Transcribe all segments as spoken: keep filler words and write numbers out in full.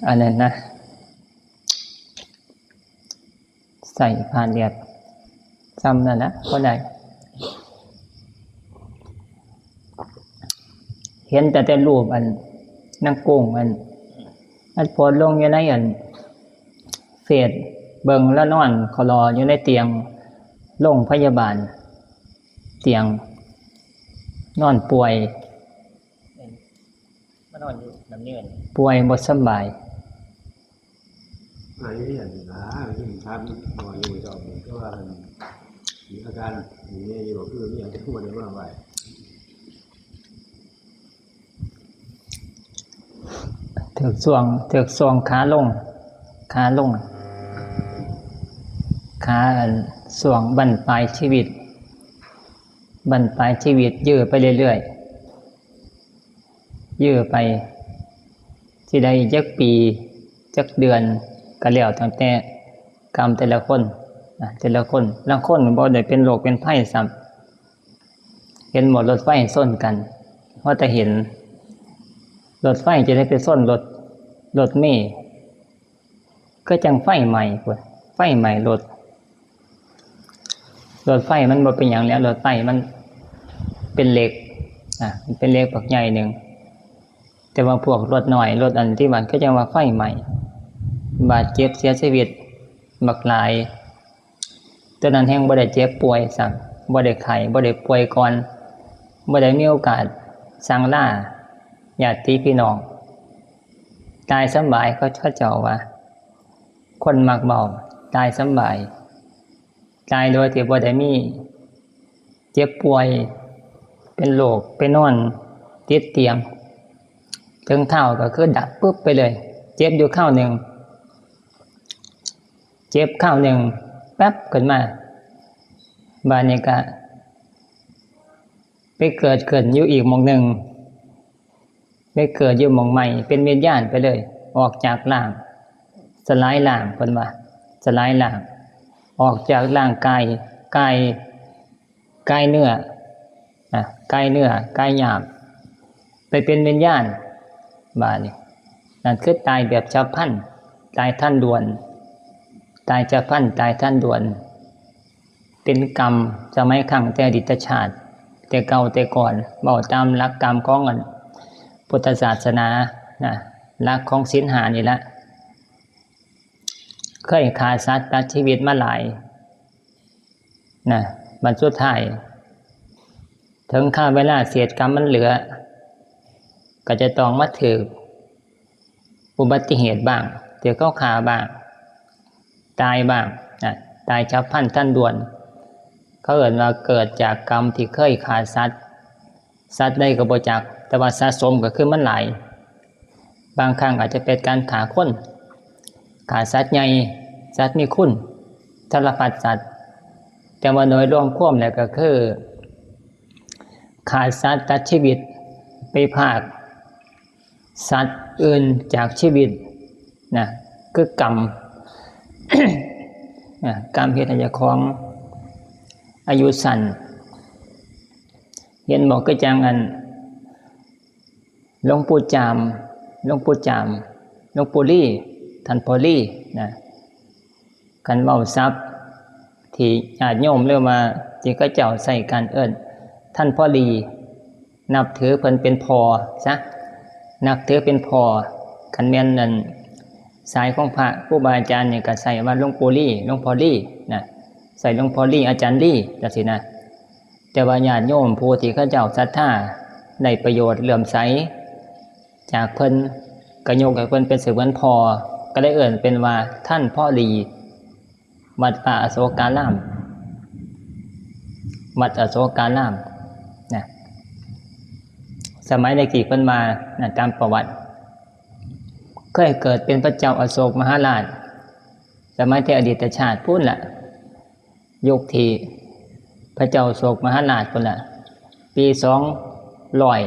อันนั้นนะ ใส่ผ้าเรียบ ซ้ำนั่นนะ ก็ได้ เห็นแต่แต่รูปอันนางกุ้งอัน อันโพสต์ลงอยู่ในอันเฟซ เบิ่งแล้วนอนขอรออยู่ในเตียงโรงพยาบาล เตียง นอนป่วย มานอนอยู่น้ำเงิน ป่วยบ่สำบาย อายุเนี่ยนะ ยิ่งทำบ่อยู่จอบก็ว่ามีอาการอย่างนี้อยู่ คือมีอาการบ่ได้มาไหว ถืกส่วง ถืกส่วงขาลง ขาลง ขาอันส่วงบั้นปลายชีวิต บั้นปลายชีวิตยื้อไปเรื่อยๆ ยื้อไป สิได้จักปี จักเดือน ก็แล้วตั้งแต่กรรมแต่ละคน อ่ะ แต่ละคน ลางคนบ่ได้เป็นโรคเป็นภัยซ้ำ เห็นบ่ รถไฟชนกัน ว่าแต่เห็น รถไฟจะได้ไปชนรถ รถเมล์ ก็จังไฟไหม้พุ้น ไฟไหม้รถ รถไฟมันบ่เป็นหยังแล้ว รถไฟมันเป็นเหล็ก อ่ะ มันเป็นเหล็กบักใหญ่หนึ่ง แต่ว่าพวกรถน้อย รถอันที่มันก็จังว่าไฟไหม้ บาดเจ็บเสียชีวิตบักหลาย ตอนนั้นแฮงบ่ได้เจ็บป่วยซ้ำ บ่ได้ไข้ บ่ได้ป่วยก่อน บ่ได้มีโอกาสสั่งลาญาติพี่น้อง ตายสำบาย เขา เขาเจ้าว่า คนมักเว้า ตายสำบาย ตายโดยที่บ่ได้มี เจ็บป่วย เป็นโรค ไปนอนติดเตียง ถึงคราวก็คือดับปุ๊บไปเลย เจ็บอยู่คราวหนึ่ง เจ็บคราวหนึ่ง แป๊บขึ้นมา บาดนี้ก็ ไปเกิดขึ้นอยู่อีกหม่องหนึ่ง ไปเกิดอยู่หม่องใหม่ เป็นวิญญาณไปเลย ออกจากร่าง สลายร่าง เพิ่นว่า สลายร่าง ออกจากร่างกาย กาย กายเนื้อ นะ กายเนื้อ กายหยาบ ไปเป็นวิญญาณ บาดนี้ นั่นคือตายแบบฉับพลัน ตายทันด่วน ตายฉับพลัน ตายทันด่วน เป็นกรรมสมัยครั้งแต่อดีตชาติ แต่เก่าแต่ก่อน เว้าตามหลักกรรมของอันพุทธศาสนา นะ หลักของศีลห้านี่ละ เคยฆ่าสัตว์ตัดชีวิตมาหลาย นะ บัดสุดท้าย ถึงคราวเวลาเศษกรรมมันเหลือ ก็จะต้องมาถืกอุบัติเหตุบ้าง ถืกเขาฆ่าบ้าง ตายบ้าง นะ ตายฉับพลันทันด่วน เขาเอิ้นว่าเกิดจากกรรมที่เคยฆ่าสัตว์ สัตว์ใดก็บ่จัก แต่ว่าสะสมก็คือมันหลาย บางครั้งอาจจะเป็นการฆ่าคน ฆ่าสัตว์ใหญ่ สัตว์มีคุณ สารพัดสัตว์ แต่ว่าโดยรวมความแล้วก็คือ ฆ่าสัตว์ตัดชีวิต ไปพรากสัตว์อื่นจากชีวิต นะ คือกรรม นะ กรรมเฮ็ดให้เจ้าของอายุสั้น เห็นบ่ คือจั่งอัน หลวงปู่จาม หลวงปู่จาม หลวงปู่ลี ท่านพ่อลี นะ คันเว้าศัพท์ที่ญาติโยมหรือว่าที่เขาเจ้าใช้กันเอิ้น ท่านพ่อลี นับถือเพิ่นเป็นพ่อซะ นับถือเป็นพ่อ คันแม่นนั่น สายของพระครูบาอาจารย์นี่ก็ใช้ว่าหลวงปู่ลี หลวงพ่อลี นะ ใช้หลวงพ่อลี อาจารย์ลี จั่งซี้นะ แต่ว่าญาติโยมผู้ที่เขาเจ้าศรัทธา ได้ประโยชน์เลื่อมใสจากเพิ่น ก็ยกให้เพิ่นเป็นเสมือนพ่อ ก็เลยเอิ้นเป็นว่าท่านพ่อลี วัดป่าอโศการาม วัดอโศการาม นะ สมัยในกี่เพิ่นมา นะ ตามประวัติ เคยเกิดเป็นพระเจ้าอโศกมหาราช สมัยแต่อดีตชาติพู้นละ ยุคที่พระเจ้าอโศกมหาราชพู้นละ ปีสองร้อย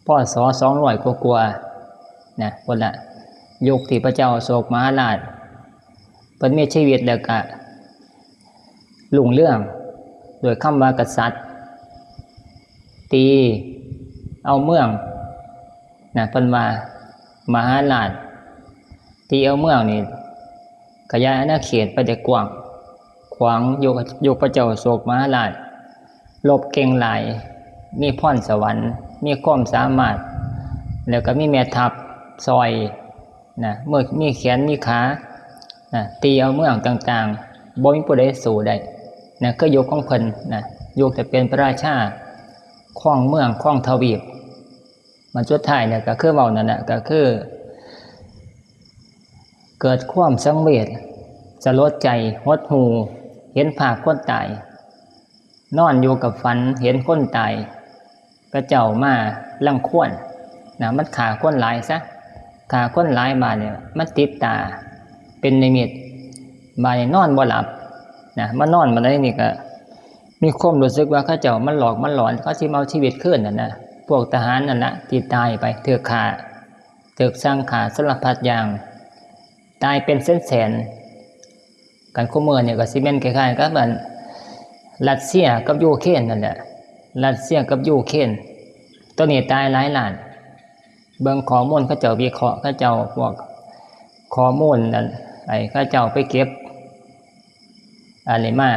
พ.ศ. สองร้อยกว่าๆ นะ พู้นละ ยุคที่พระเจ้าอโศกมหาราช เพิ่นมีชีวิตแล้วก็รุ่งเรือง โดยคำว่ากษัตริย์ ตีเอาเมือง นะ เพิ่นว่า มหาราช ตีเอาเมืองนี่ ขยายอาณาเขตไปได้กว้างขวาง ยุค ยุคพระเจ้าอโศกมหาราช รบเก่งหลาย มีพรสวรรค์ มีความสามารถ แล้วก็มีแม่ทัพซอยนะ เมื่อมีแขนมีขานะ ตีเอาเมืองต่างๆ บ่มีผู้ใดสู้ได้นะ คือยุคของเพิ่นนะ ยุคที่เป็นพระราชา ครองเมือง ครองทวีป มันสุดท้ายเนี่ยก็คือเว้านั่นแหละ ก็คือ เกิดความสังเวช สลดใจ หดหู่ เห็นภาพคนตาย นอนอยู่กับฝัน เห็นคนตาย เขาเจ้ามารังควานนะ มันฆ่าคนหลายซะ ฆ่าคนหลาย บาดเนี่ย มันติดตา เป็นนิมิต บาดเนี่ยนอนบ่หลับนะ มานอนมาได้นี่ก็ มีความรู้สึกว่าเขาเจ้ามันหลอกมันหลอน เขาสิมาเอาชีวิตคืนนั่นนะ พวกทหารนั่นละที่ตายไป ถืกฆ่า ถืกสั่งฆ่าสารพัดอย่าง ตายเป็นแสนๆ กันคู่มื้อนี่ก็สิแม่นคล้ายๆ กับอันรัสเซียกับยูเครนนั่นแหละ รัสเซียกับยูเครน ตัวนี้ตายหลายล้าน เบิ่งข้อมูลเขาเจ้าวิเคราะห์ เขาเจ้าพวกข้อมูลนั่น ไอ้เขาเจ้าไปเก็บ อันนี้มา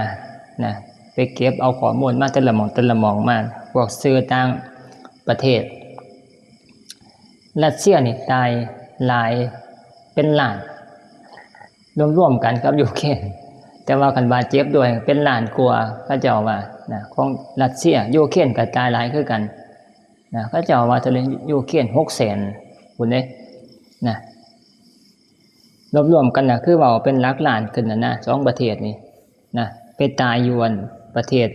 นะ ไปเก็บเอาข้อมูลมาแต่ละหม่องแต่ละหม่องมา พวกสื่อต่างประเทศ รัสเซียนี่ตายหลายเป็นล้าน รวมๆ กันกับยูเครน แต่ว่าคันบาดเจ็บด้วยเป็นล้านกว่า เขาเจ้าว่านะ ของรัสเซีย ยูเครนก็ตายหลายคือกันนะ เขาเจ้าว่าเท่าไหร่ ยูเครน หกแสน พุ้นเด้นะ รวมๆ กันนะ คือเว้าเป็นหลักล้านขึ้นนะนะ สองประเทศนี้นะ ไปตายอยู่อันประเทศ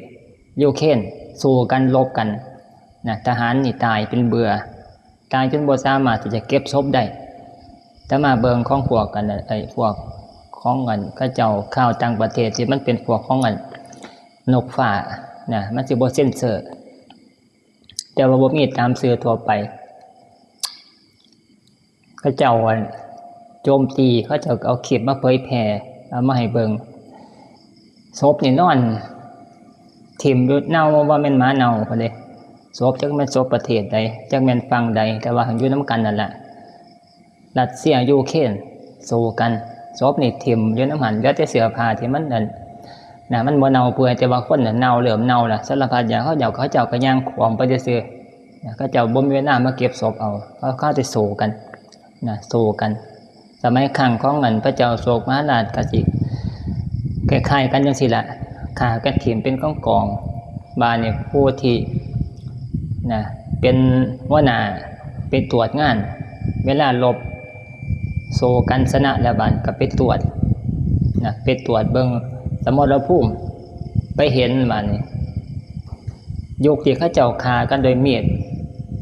ยูเครน สู้กัน รบกันนะ ทหารนี่ตายเป็นเบื่อ ตายจนบ่สามารถที่จะเก็บศพได้ แต่มาเบิ่งของพวกกันน่ะ ไอ้พวกของอันเขาเจ้าข่าวต่างประเทศที่มันเป็นพวกของอันนกฟ้านะ มันสิบ่เซ็นเซอร์ แต่ว่าบ่มีตามสื่อทั่วไป เขาเจ้าอันโจมตี เขาเจ้าเอาคลิปมาเผยแพร่ เอามาให้เบิ่ง ศพนี่นอนถิ่มอยู่ เน่า ว่าแม่นหมาเน่าพุ้นเด้ ศพจักแม่นศพประเทศใด จักแม่นฝั่งใด แต่ว่าอยู่นำกันนั่นล่ะ รัสเซียยูเครนสู้กัน ศพนี่ถิ่มอยู่นำหั่น เหลือแต่เสื้อผ้าที่มันนั่นนะ มันบ่เน่าเปื่อย แต่ว่าคนน่ะเน่า เริ่มเน่าละ สารพัดอย่าง เขาเจ้า เขาเจ้าก็ย่างขวมไปซื่อๆนะ เขาเจ้าบ่มีเวลามาเก็บศพเอา เขา เขาสิสู้กันนะ สู้กัน สมัยครั้งของอันพระเจ้าอโศกมหาราชก็สิคล้ายๆ กันจังซี่ล่ะ ฆ่ากันถิ่มเป็นกองๆ บาดนี้ผู้ที่นะ เป็นหัวหน้าไปตรวจงาน เวลารบสู้กันชนะแล้ว บาดก็ไปตรวจนะ ไปตรวจเบิ่งสมรภูมิ ไปเห็น บาดนี้ ยุคที่เขาเจ้าฆ่ากันด้วยมีด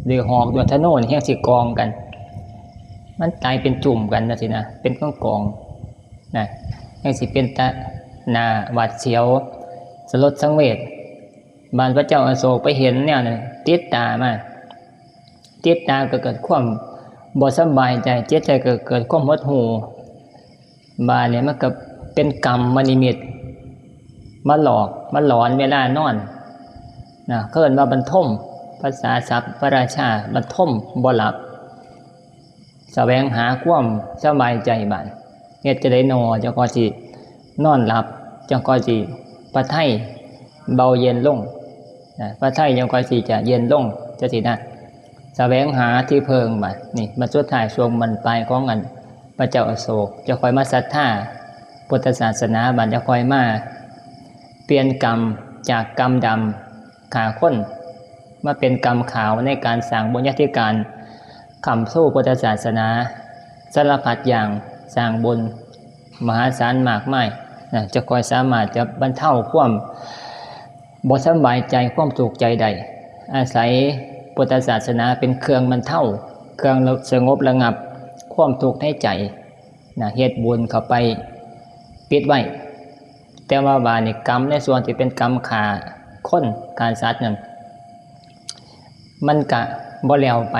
ด้วยหอก ด้วยธนูนี่ แฮงสิกองกัน มันตายเป็นจุ่มกันจังซี่นะ เป็นกองๆ นะ แฮงสิเป็นตาหน้าหวาดเสียว สลดสังเวช บาดพระเจ้าอโศกไปเห็นแนวนั้น ติดตามา ติดตาก็เกิดความบ่สำบายใจ จิตใจก็เกิดความหดหู่ บาดนี้มันก็เป็นกรรมนิมิต มาหลอก มาหลอนเวลานอนนะ เขาเอิ้นว่าบันทม ภาษาศัพท์พระราชา บันทม บ่หลับ แสวงหาความสบายใจ บาดเฮ็ดจั่งใดน้อ จั่งค่อยสินอนหลับ จั่งค่อยสิพระทัยเบาเย็นลงนะ พระทัยจั่งค่อยสิจะเย็นลง จั่งซี้นะ แสวงหาที่พึ่ง บาดนี้ บัดสุดท้ายช่วงบั้นปลายของอันพระเจ้าอโศก จั่งค่อยมาศรัทธาพุทธศาสนา บาดจั่งค่อยมาเปลี่ยนกรรมจากกรรมดำ ฆ่าคน มาเป็นกรรมขาวในการสร้างบุญญาธิการ ค้ำชูพุทธศาสนา สารพัดอย่าง สร้างบุญมหาศาลมากมายนะ จั่งค่อยสามารถจะบรรเทาความบ่สำบายใจ ความทุกข์ใจได้ อาศัยพุทธศาสนาเป็นเครื่องบรรเทา เครื่องสงบระงับความทุกข์ในใจ นะ เฮ็ดบุญเข้าไปปิดไว้ แต่ว่าบาดนี้กรรมในส่วนที่เป็นกรรมฆ่าคนฆ่าสัตว์นั่น มันก็บ่แล้วไป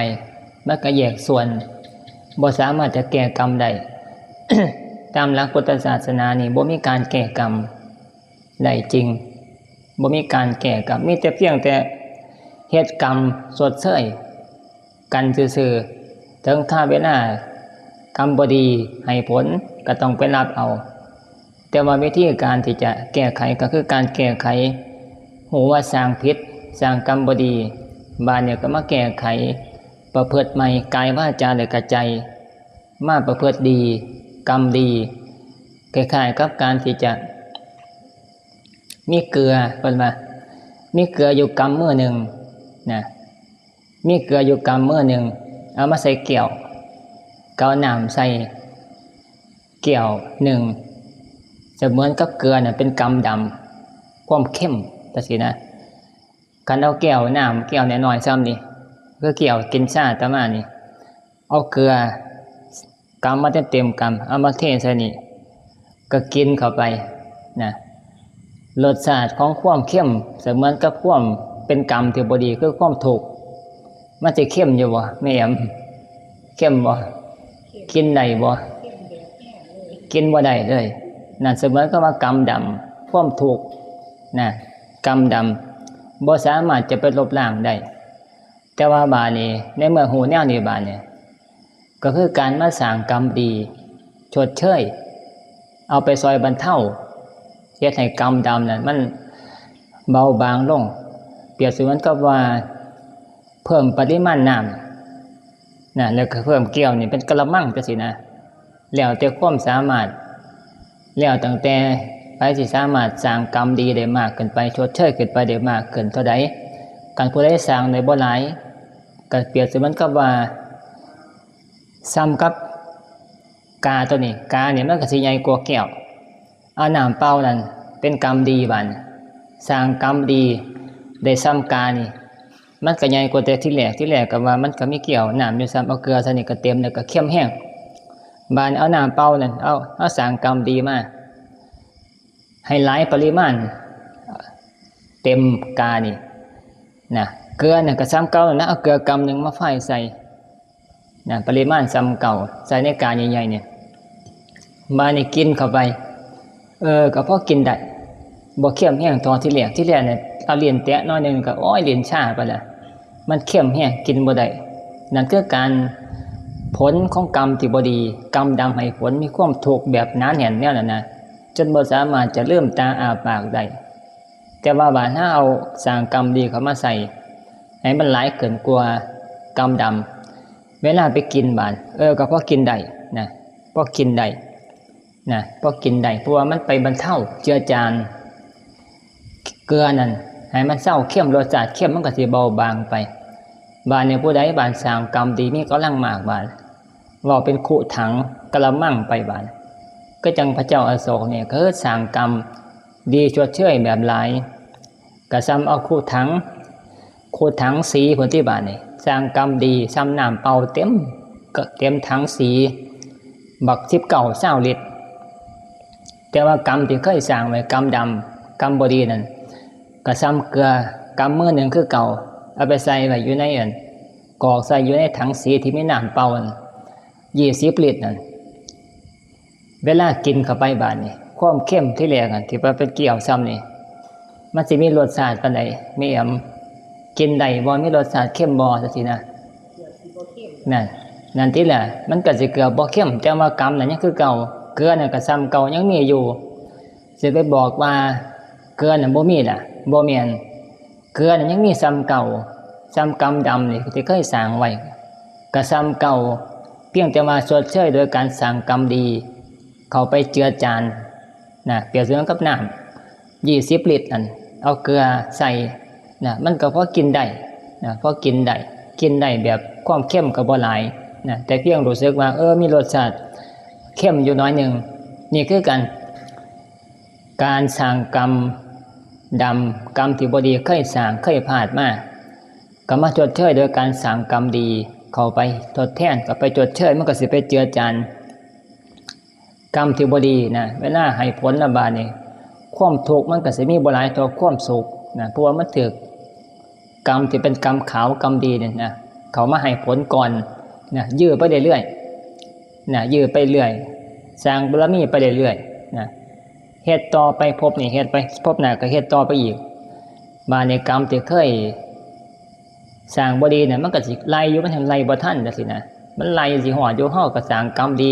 มันก็แยกส่วน บ่สามารถจะแก้กรรมได้ ตามหลักพุทธศาสนานี่บ่มีการแก้กรรมได้จริง บ่มีการแก้กรรม มีแต่เพียงแต่เฮ็ดกรรมชดเชยกันซื่อ ถึงถ้าเวลา กรรมบ่ดีให้ผลก็ต้องไปรับเอา แต่ว่าวิธีการที่จะแก้ไขก็คือการแก้ไข ฮู้ว่าสร้างผิด สร้างกรรมบ่ดี บาดนี้ก็มาแก้ไข ประพฤติใหม่ กายวาจาและก็ใจ มาประพฤติดี กรรมดี คล้ายๆกับการที่จะ มีเกลือ เพิ่นว่า มีเกลืออยู่กำมือหนึ่งนะ มีเกลืออยู่กำมือหนึ่ง เอามาใส่แก้ว ก็เอาน้ำใส่แก้วหนึ่ง เสมือนกับเกลือน่ะเป็นกำดำ ความเค็มจังซี้นะ คันเอาแก้วน้ำแก้วน้อยๆส่ำนี่ คือแก้วกินชาอาตมานี่ เอาเกลือกำมาเต็มๆกำ เอามาเทใส่นี่ ก็กินเข้าไปนะ รสชาติของความเค็มเสมือนกับความเป็นกรรมที่บ่ดี คือความทุกข์ มันสิเค็มอยู่บ่ แม่แอม เค็มบ่ กินได้บ่ กินบ่ได้เลย นั่นเสมือนกับว่ากรรมดำ ความทุกข์นะ กรรมดำ บ่สามารถจะไปลบล้างได้ แต่ว่าบาดนี้ ในเมื่อฮู้แนวนี้บาดนี้ ก็คือการมาสร้างกรรมดี ชดเชย เอาไปซอยบรรเทา เฮ็ดให้กรรมดำนั้นมันเบาบางลง เปรียบเสมือนกับว่าเพิ่มปริมาณน้ำนะ แล้วก็เพิ่มแก้วนี่เป็นกะละมังจังซี้นะ แล้วแต่ความสามารถ แล้วตั้งแต่ไผสิสามารถสร้างกรรมดีได้มากขึ้นไป ชดเชยขึ้นไปได้มากขึ้นเท่าใด คันผู้ใดสร้างได้บ่หลาย ก็เปรียบเสมือนกับว่า ส่ำกับกาตัวนี้ กาเนี่ยมันก็สิใหญ่กว่าแก้ว เอาน้ำเปล่านั่นเป็นกรรมดีบาดนี้ สร้างกรรมดีได้ส่ำกานี่ มันก็ใหญ่กว่าแต่ทีแรก ทีแรกก็ว่ามันก็มีแก้วน้ำอยู่ส่ำ เอาเกลือใส่นี่ก็เต็มแล้วก็เค็มแฮง บาดนี้เอาน้ำเปล่านั่น เอา เอาสร้างกรรมดีมา ให้หลายปริมาณ เต็มกานี่นะ เกลือเนี่ยก็ส่ำเก่านะ เอาเกลือกำหนึ่งมาฝ่ายใส่นะ ปริมาณส่ำเก่า ใส่ในกาใหญ่ๆเนี่ย บาดนี้กินเข้าไป เออ ก็พอกินได้ บ่เค็มแฮงเท่าทีแรก ทีแรกเนี่ย เอาลิ้นแตะหน่อยหนึ่งก็ โอ้ย ลิ้นชาไปแล้ว มันเค็มแฮง กินบ่ได้ นั่นคือการ ผลของกรรมที่บ่ดี กรรมดำให้ผล มีความทุกข์แบบหนาแน่นแนวนั้นนะ จนบ่สามารถจะลืมตาอ้าปากได้ แต่ว่าบาดเฮาเอาสร้างกรรมดีเข้ามาใส่ ให้มันหลายขึ้นกว่ากรรมดำ เวลาไปกินบาด เออ ก็พอกินได้นะ พอกินได้นะ พอกินได้ เพราะว่ามันไปบรรเทาเจือจานเกลือนั่น ให้มันเซาเค็ม รสชาติเค็มมันก็สิเบาบางไป บาดนี้ผู้ใดบาดสร้างกรรมดีมีกำลังมากบาด เว้าเป็นคุถังกะละมังไปบาด ก็จั่งพระเจ้าอโศกเนี่ย ก็คือสร้างกรรมดีชดเชยแบบหลาย ก็ส่ำเอาคุถัง คุถังสีพุ้นติบาดนี่ สร้างกรรมดีส่ำน้ำเปล่าเต็ม ก็เต็มถังสี บักสิบเก้า ซาวลิตร แต่ว่ากรรมที่เคยสร้างไว้ กรรมดำ กรรมบ่ดีนั่น ก็ส่ำเกลือกำมือหนึ่งคือเก่า เอาไปใส่ไว้อยู่ในอัน กรอกใส่อยู่ในถังสีที่มีน้ำเปล่านั่น ยี่สิบลิตรนั่น เวลากินเข้าไปบาดนี่ ความเค็มที่แรกอันที่ว่าเป็นแก้วส่ำนี่ มันสิมีรสชาติปานใด แม่แอม กินได้บ่ มีรสชาติเค็มบ่ จั่งซี้นะ นั่น นั่นติล่ะ มันก็สิเกือบบ่เค็ม แต่ว่ากำนั่นยังคือเก่า เกลือนั่นก็ส่ำเก่ายังมีอยู่ สิไปบอกว่าเกลือนั่นบ่มีล่ะ บ่แม่น เกลือนั่นยังมีส่ำเก่า ส่ำกำดำนี่ที่เคยสร้างไว้ ก็ส่ำเก่า เพียงแต่ว่าชดเชยโดยการสร้างกรรมดี เข้าไปเจือจานนะ เปรียบเสมือนกับน้ำ ยี่สิบลิตรนั่น เอาเกลือใส่นะ มันก็พอกินได้นะ พอกินได้ กินได้แบบความเค็มก็บ่หลายนะ แต่เพียงรู้สึกว่า เออ มีรสชาติเค็มอยู่น้อยหนึ่ง นี่คือกัน การสร้างกรรมดำ กรรมที่บ่ดีเคยสร้าง เคยพลาดมา ก็มาชดเชยโดยการสร้างกรรมดีเข้าไปทดแทน ก็ไปชดเชย มันก็สิไปเจือจานกรรมที่บ่ดีนะ เวลาให้ผลละบาดนี่ ความทุกข์มันก็สิมีบ่หลายเท่าความสุขนะ เพราะว่ามันถืกกรรมที่เป็นกรรมขาวกรรมดีเนี่ยนะ เข้ามาให้ผลก่อนนะ ยื้อไปเรื่อยๆนะ ยื้อไปเรื่อย สร้างบารมีไปเรื่อยๆนะ เฮ็ดต่อไป ภพนี้เฮ็ดไป ภพหน้าก็เฮ็ดต่อไปอีก บาดนี้กรรมที่เคยสร้างบ่ดีน่ะ มันก็สิไล่อยู่ มันไล่บ่ทันจั่งซี้นะ มันไล่สิฮอดอยู่ เฮาก็สร้างกรรมดี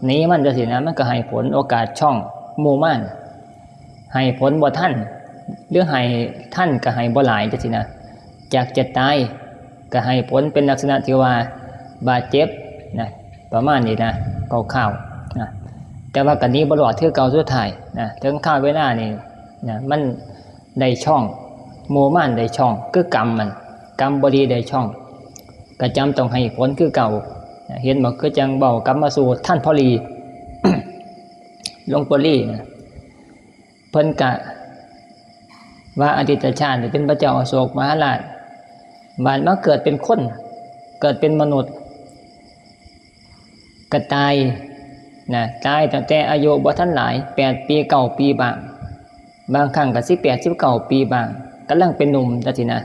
หนีมันจั่งซี้นะ มันก็ให้ผลโอกาสช่องหมู่มาร ให้ผลบ่ทัน หรือให้ทันก็ให้บ่หลายจั่งซี้นะ จากจะตายก็ให้ผลเป็นลักษณะที่ว่าบาดเจ็บนะ ประมาณนี้นะ คร่าวๆนะ แต่ว่าก็หนีบ่รอดคือเก่าสุดท้ายนะ ถึงคราวเวลานี่นะ มันได้ช่อง หมู่มารได้ช่อง คือกรรมมัน กรรมบ่ดีได้ช่อง ก็จำต้องให้ผลคือเก่านะ เห็นบ่ คือจั่งเว้ากลับมาสู่ท่านพ่อหลี หลวงพ่อหลีนะ เพิ่นกะว่าอดีตชาตินี่เป็นพระเจ้าอโศกมหาราช บาดมาเกิดเป็นคน เกิดเป็นมนุษย์ ก็ตายนะ ตายตั้งแต่อายุบ่ทันหลาย แปดปี เก้าปีบ้าง บางครั้งก็สิบแปด สิบเก้าปีบ้าง กำลังเป็นหนุ่มจั่งซี้นะ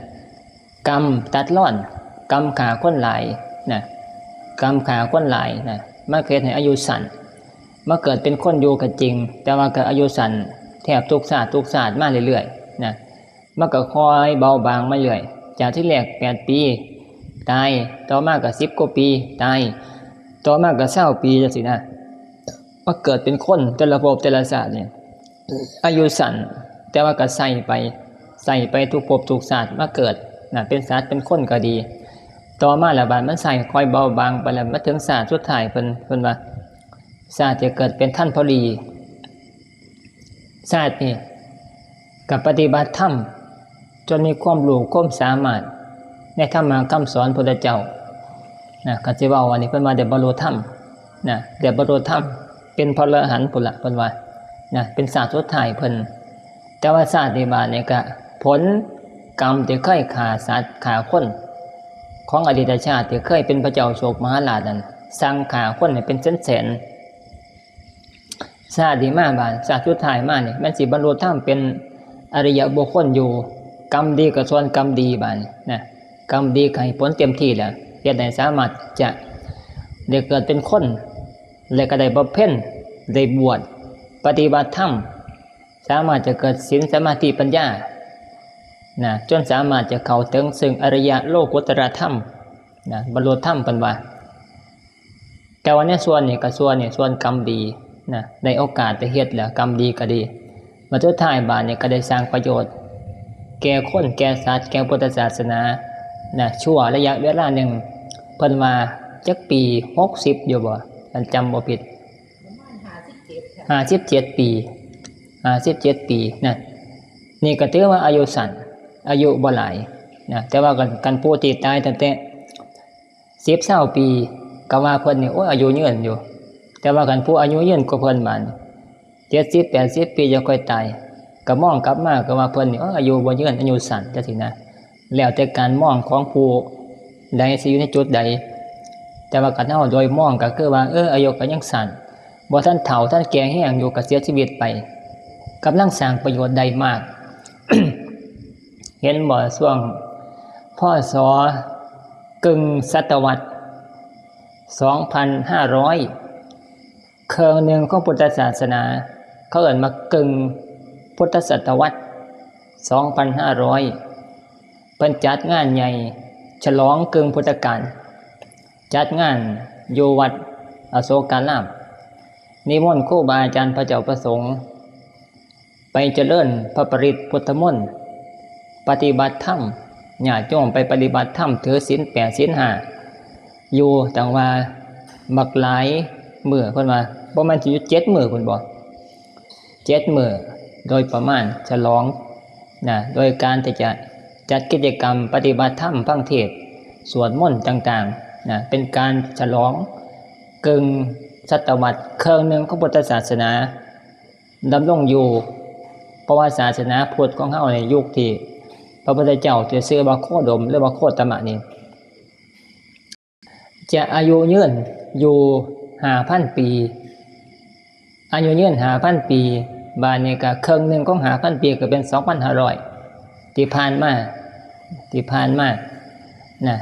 กรรมตัดรอน กรรมฆ่าคนหลายนะ กรรมฆ่าคนหลายนะ มันก็เฮ็ดให้อายุสั้น มาเกิดเป็นคนอยู่ก็จริง แต่ว่าก็อายุสั้นแทบทุกชาติทุกชาติมาเรื่อยๆนะ มันก็ค่อยเบาบางมาเรื่อย จากที่แรกแปดปี ตาย ต่อมาก็สิบกว่าปี ตาย ต่อมาก็ซาวปีจั่งซี้นะ มาเกิดเป็นคนแต่ละภพแต่ละชาติเนี่ย อายุสั้น แต่ว่าก็ใส่ไป ใส่ไปทุกภพทุกชาติมาเกิดนะ เป็นสัตว์เป็นคนก็ดี ต่อมาแล้วบาดมันใส่ค่อยเบาบางไปแล้ว มาถึงชาติสุดท้ายเพิ่น เพิ่นว่า ชาติจะเกิดเป็นท่านพ่อหลี ชาตินี่ก็ปฏิบัติธรรม จนมีความรู้ความสามารถในธรรมะคำสอนพุทธเจ้านะ ก็สิเว้าอันนี้เพิ่นว่าได้บรรลุธรรมนะ ได้บรรลุธรรม เป็นพระอรหันต์พุ้นละเพิ่นว่านะ เป็นชาติสุดท้ายเพิ่น แต่ว่าชาตินี้บาดนี่ก็ผลกรรมที่เคยฆ่าสัตว์ฆ่าคน ของอดีตชาติที่เคยเป็นพระเจ้าอโศกมหาราชนั้น สั่งฆ่าคนให้เป็นแสนๆ ชาตินี้มาบาด ชาติสุดท้ายมานี่ มันสิบรรลุธรรมเป็นอริยบุคคลอยู่ กรรมดีก็ส่วนกรรมดีบาดนี่นะ กรรมดีก็ให้ผลเต็มที่แล้ว เฮ็ดให้สามารถจะได้เกิดเป็นคน และก็ได้บำเพ็ญ ได้บวช ปฏิบัติธรรม สามารถจะเกิดศีลสมาธิปัญญานะ จนสามารถจะเข้าถึงซึ่งอริยโลกุตตรธรรมนะ บรรลุธรรมเพิ่นว่า แต่ว่าในส่วนนี้ก็ส่วนนี้ ส่วนกรรมดีนะ ได้โอกาสได้เฮ็ดแล้ว กรรมดีก็ดี มาสุดท้ายบาดนี่ก็ได้สร้างประโยชน์ แก่คนแก่สัตว์ แก่พุทธศาสนานะ ชั่วระยะเวลาหนึ่ง เพิ่นว่าจักปี หกสิบ อยู่บ่ คันจำบ่ผิด ประมาณห้าสิบเจ็ดค่ะ ห้าสิบเจ็ดปี ห้าสิบเจ็ดปีนะ นี่ก็ถือว่าอายุสั้น อายุบ่หลายนะ แต่ว่าคัน คันผู้ที่ตายตั้งแต่สิบ ซาวปี ก็ว่าเพิ่นนี่ โอ้ย อายุยืนอยู่ แต่ว่าคันผู้อายุยืนกว่าเพิ่นบาดนี่ เจ็ดสิบ แปดสิบปีจะค่อยตาย ก็มองกลับมาก็ว่าเพิ่นนี่ โอ้ย อายุบ่ยืน อายุสั้นจั่งซี้นะ แล้วแต่การมองของผู้ใดสิอยู่ในจุดใด แต่ว่าคันเฮาโดยมองก็คือว่า เออ อายุก็ยังสั้น บ่ทันเฒ่าทันแก่แฮงอยู่ก็เสียชีวิตไป กำลังสร้างประโยชน์ได้มาก เห็นบ่ ช่วง พ.ศ. กึ่งศตวรรษ สองพันห้าร้อย เครื่องหนึ่งของพุทธศาสนา เขาเอิ้นว่ากึ่งพุทธศตวรรษ สองพันห้าร้อย เพิ่นจัดงานใหญ่ฉลองกึ่งพุทธกาล จัดงานอยู่วัดอโศการาม นิมนต์ครูบาอาจารย์พระเจ้าประสงค์ ไปเจริญพระปริตรพุทธมนต์ ปฏิบัติธรรม ญาติโยมไปปฏิบัติธรรม ถือศีลแปดศีลห้า อยู่ตั้งว่าบักหลายมื้อ เพิ่นว่าบ่แม่นสิอยู่เจ็ดมื้อพุ้นบ่ เจ็ดมื้อโดยประมาณ ฉลองนะ โดยการที่จะจัดกิจกรรมปฏิบัติธรรม ฟังเทศน์ สวดมนต์ต่างๆนะ เป็นการฉลองกึ่งศตวรรษ เครื่องหนึ่งของพุทธศาสนา ดำรงอยู่ เพราะว่าศาสนาพุทธของเฮาในยุคที่พระพุทธเจ้าที่ชื่อว่าโคดม หรือว่าโคตมะนี่ จะอายุยืนอยู่ห้าพันปี อายุยืนห้าพันปี บาดนี้ก็เครื่องหนึ่งของห้าพันปีก็เป็นสองพันห้าร้อย ที่ผ่านมา ที่ผ่านมานะ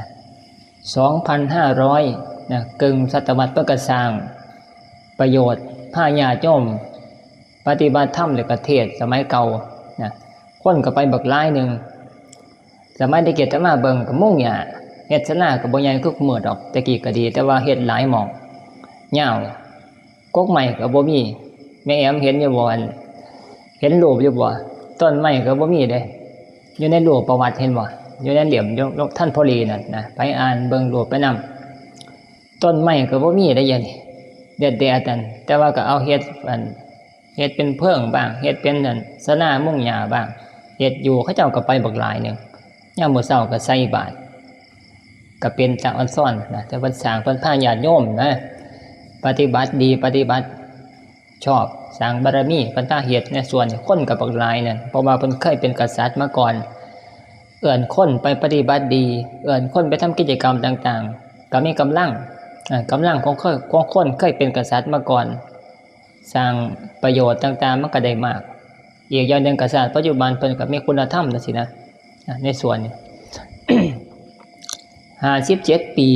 สองพันห้าร้อยนะ กึ่งศตวรรษ เพิ่นก็สร้างประโยชน์ พาญาติโยมปฏิบัติธรรม แล้วก็เทศน์สมัยเก่านะ คนก็ไปบักหลายหนึ่ง สมัยตะกี้อาตมาเบิ่งก็มุงหญ้า เฮ็ดศาลาก็บ่ใหญ่คือมื้อดอก แต่กี้ก็ดี แต่ว่าเฮ็ดหลายหม่อง ยาว กกไม้ก็บ่มี แม่แอมเห็นอยู่บ่ อัน เห็นรูปอยู่บ่ ต้นไม้ก็บ่มีเด้ อยู่ในรูปประวัติเห็นบ่ อยู่ในเล่ม อยู่ อยู่ทันพอดีนั่นนะ ไปอ่านเบิ่งรูปไปนำ ต้นไม้ก็บ่มีได้เดี๋ยวนี้ แดดๆนั่น แต่ว่าก็เอาเฮ็ด อัน เฮ็ดเป็นเพิงบ้าง เฮ็ดเป็น อัน ศาลามุงหญ้าบ้าง เฮ็ดอยู่ เขาเจ้าก็ไปบักหลายหนึ่ง ยามมื้อเช้าก็ใส่บาตร ก็เป็นตาออนซ่อนนะ แต่เพิ่นสร้าง เพิ่นพาญาติโยมนะ ปฏิบัติดี ปฏิบัติชอบ สร้างบารมี เพิ่นพาเฮ็ดในส่วนนี่ คนก็บักหลายนั่น เพราะว่าเพิ่นเคยเป็นกษัตริย์มาก่อน เอิ้นคนไปปฏิบัติดี เอิ้นคนไปทำกิจกรรมต่างๆ ก็มีกำลัง อ่า กำลังของเคย ของคนเคยเป็นกษัตริย์มาก่อน สร้างประโยชน์ต่างๆ มันก็ได้มาก อีกอย่างหนึ่งกษัตริย์ปัจจุบันเพิ่นก็มีคุณธรรมจั่งซี้นะ อ่ะ ในส่วนนี้ ห้าสิบเจ็ดปี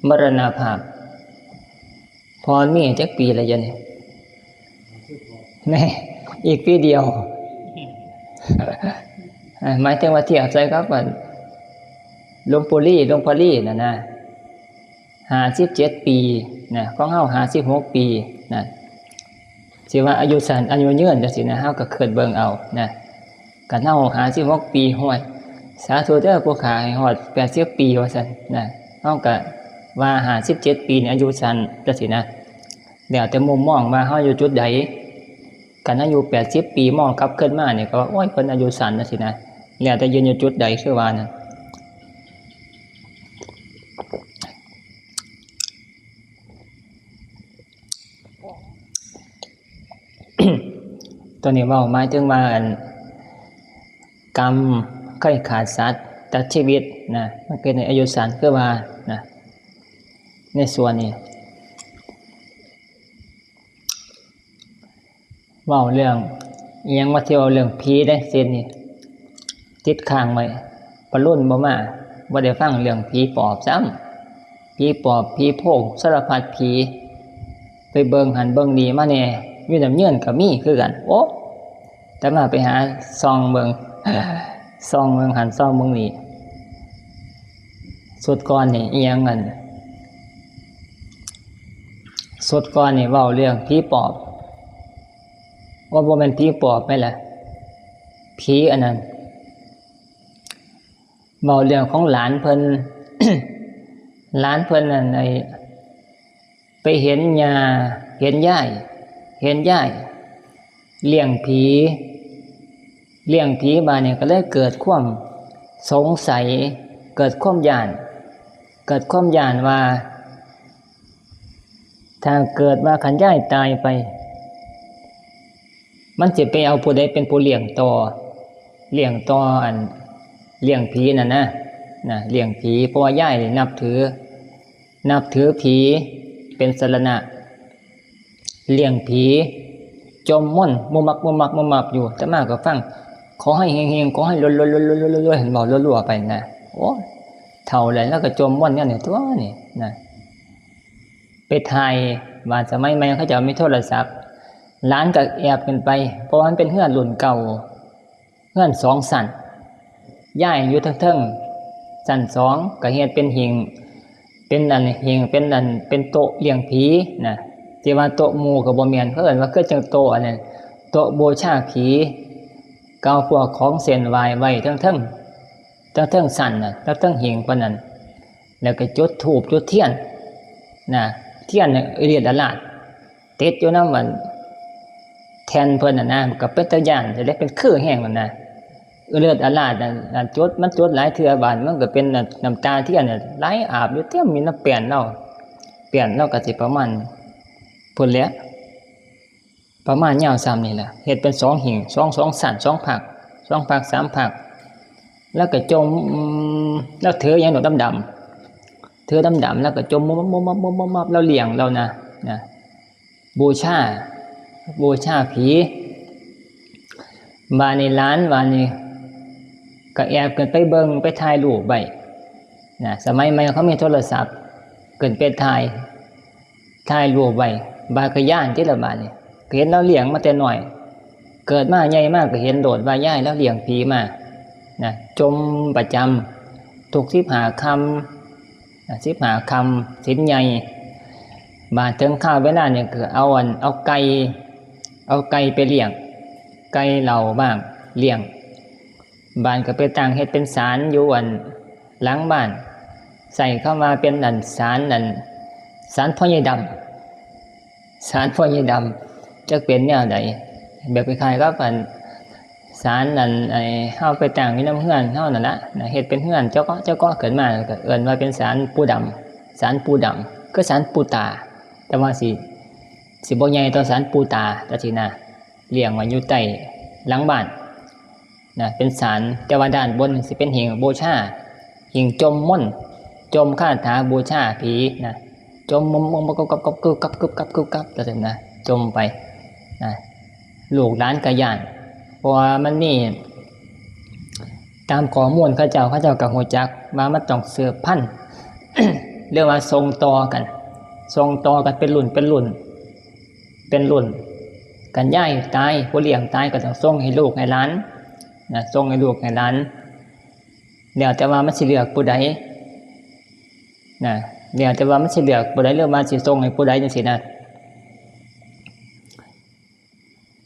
มรณภาพ พอมีจักปีแล้วเดี๋ยวนี้ แน่ อีกปีเดียว อ่ะ หมายถึงว่าเทียบใส่กับ อัน หลวงปู่ลี หลวงพ่อลีน่ะนะ ห้าสิบเจ็ดปีนะ ของเฮาห้าสิบหกปีนะ สิว่าอายุสั้นอายุยืนจั่งซี้นะ เฮาก็คิดเบิ่งเอานะ คันเฮาห้าสิบหกปี ห้วย สาธุเด้อ ผู้ข้าให้ฮอดแปดสิบปี ว่าซั่นนะ เฮาก็ว่าห้าสิบเจ็ดปีนี่อายุสั้นจั่งซี้นะ แล้วแต่มุมมองว่าเฮาอยู่จุดใด คันอายุแปดสิบปี มองกลับคืนมานี่ก็ว่า โอ้ย เพิ่นอายุสั้นจั่งซี้นะ แล้วแต่ยืนอยู่จุดใด คือว่านั่น ตัวนี้เว้าหมายถึงว่า อัน กรรมเคยฆ่าสัตว์ตัดชีวิตนะ มันเป็นอายุสั้นคือว่านะ ในส่วนนี้ เว้าเรื่องอิหยัง ว่าสิเว้าเรื่องผีเด้ เส้นนี้ติดค้างไว้ ปะลุนบ่มา บ่ได้ฟังเรื่องผีปอบซ้ำ ผีปอบ ผีโพง สารพัดผี ไปเบิ่งหั้นเบิ่งนี่มาแหน่ อยู่น้ำเยินก็มีคือกัน โอ้ แต่มาไปหาส่องเบิ่ง ส่องเบิ่งหั้นส่องเบิ่งนี่ สุดก่อนนี่อิหยัง อัน สุดก่อนนี่เว้าเรื่องผีปอบ ว่าบ่แม่นผีปอบแม่นล่ะ ผีอันนั้น เว้าเรื่องของหลานเพิ่น หลานเพิ่นนั่น ไอ้ ไปเห็นย่า เห็นยาย เห็นยายเลี้ยงผี เลี้ยงผี บาดนี้ก็เลยเกิดความสงสัย เกิดความย้าน เกิดความย้านว่า ถ้าเกิดว่าคันยายตายไป มันสิไปเอาผู้ใดเป็นผู้เลี้ยงต่อ เลี้ยงต่อ อัน เลี้ยงผีน่ะนะ นะ เลี้ยงผี เพราะว่ายายนี่นับถือ นับถือผีเป็นสรณะ เลี้ยงผี จมมนต์มุมับมุมับมุมับอยู่ อาตมาก็ฟัง ขอให้เฮงๆ ขอให้รวยๆๆๆๆ เห็นบ่ รัวๆไปนะ โอ้ เฒ่าแล้ว แล้วก็จมมนต์แนวนี้ตั๊วนี่นะ ไปถ่าย ว่าสมัยใหม่เขาเจ้ามีโทรศัพท์ หลานก็แอบขึ้นไป เพราะว่ามันเป็นเฮือนรุ่นเก่า เฮือนสองชั้น ยายอยู่เทิงๆ ชั้นสอง ก็เฮ็ดเป็นหิ้ง เป็นอันหิ้ง เป็นอัน เป็นโต๊ะเลี้ยงผีนะ สิว่าโต๊ะหมู่ก็บ่แม่น เขาเอิ้นว่าคือจั่งโต๊ะอันนั้น โต๊ะบูชาผี ก็เอาพวกของเส้นไหว้ไว้เทิงๆ เทิงๆ ชั้นน่ะ เทิงๆ หิ้งเพิ่นนั่น แล้วก็จุดธูปจุดเทียนนะ เทียนเนี่ยอิเลียดอาลาด ติดอยู่นำอันแท่นเพิ่นน่ะนะ มันก็เป็นตาย้าน จะได้เป็นคือแฮงนั่นนะ อิเลียดอาลาดนั่น อันจุด มันจุดหลายเทื่อบาด มันก็เป็นน้ำตาเทียนน่ะไหลอาบอยู่เต็ม มีน้ำแป้นเรา แป้นเราก็สิประมาณพุ้นแหละ ประมาณยาวส่ำนี่แหละ เฮ็ดเป็นสองหิ้ง สอง สองชั้น สองภาค สองภาค สามภาค แล้วก็จม แล้วถือหยังดอกดำๆ ถือดำๆ แล้วก็จมมุบมับ มุบมับ มุบมับ แล้วเลี้ยงเรานะ นะ บูชา บูชาผี บาดนี้หลาน บาดนี้ก็แอบขึ้นไปเบิ่ง ไปถ่ายรูปไว้นะ สมัยใหม่เขามีโทรศัพท์ ขึ้นไปถ่าย ถ่ายรูปไว้ บาดก็ย้านติละบาดนี้ ก็เห็นลาวเลี้ยงมาแต่น้อย เกิดมาใหญ่มาก็เห็นโลดว่ายายลาวเลี้ยงผีมานะ จมประจำ ศุกร์สิบห้าค่ำ อ่า สิบห้าค่ำศีลใหญ่ บาดถึงคราวเวลาเนี่ยก็เอาอัน เอาไก่ เอาไก่ไปเลี้ยง ไก่เหล่าบ้างเลี้ยง บาดก็ไปตั้งเฮ็ดเป็นศาลอยู่อันหลังบ้าน ใช้คำว่าเป็นอันศาลอัน ศาลพ่อใหญ่ดำ ศาลพ่อใหญ่ดำ จักเป็นแนวใด แบบคล้ายๆกับอันศาลอัน ไอ้เฮาไปตั้งอยู่นำเฮือนเฮานั่นละนะ เฮ็ดเป็นเฮือนเจาะเกาะเจาะเกาะขึ้นมา ก็เอิ้นว่าเป็นศาลปู่ดำ ศาลปู่ดำ คือศาลปู่ตา แต่ว่าสิ สิบ่ใหญ่เท่าศาลปู่ตาจังซี้นะ เลี้ยงไว้อยู่ใต้หลังบ้านนะ เป็นศาล แต่ว่าด้านบนสิเป็นหิ้งบูชา หิ้งจ่มมนต์ จ่มคาถาบูชาผีนะ จ่มมนต์ มนต์ กับกับกับกับกับกับกับกับจังซี้นะ จ่มไปนะ ลูกหลานก็ย้าน เพราะว่ามันมี ตามข้อมูลเขาเจ้า เขาเจ้าก็ฮู้จักว่ามันต้องสืบพันธุ์ เรียกว่าส่งต่อกัน ส่งต่อกันเป็นรุ่นเป็นรุ่น เป็นรุ่น คันยายตาย ผู้เลี้ยงตายก็ต้องส่งให้ลูกให้หลานนะ ส่งให้ลูกให้หลาน แล้วแต่ว่ามันสิเลือกผู้ใดนะ แล้วแต่ว่ามันสิเลือกผู้ใด หรือว่าสิส่งให้ผู้ใดจังซี้นะ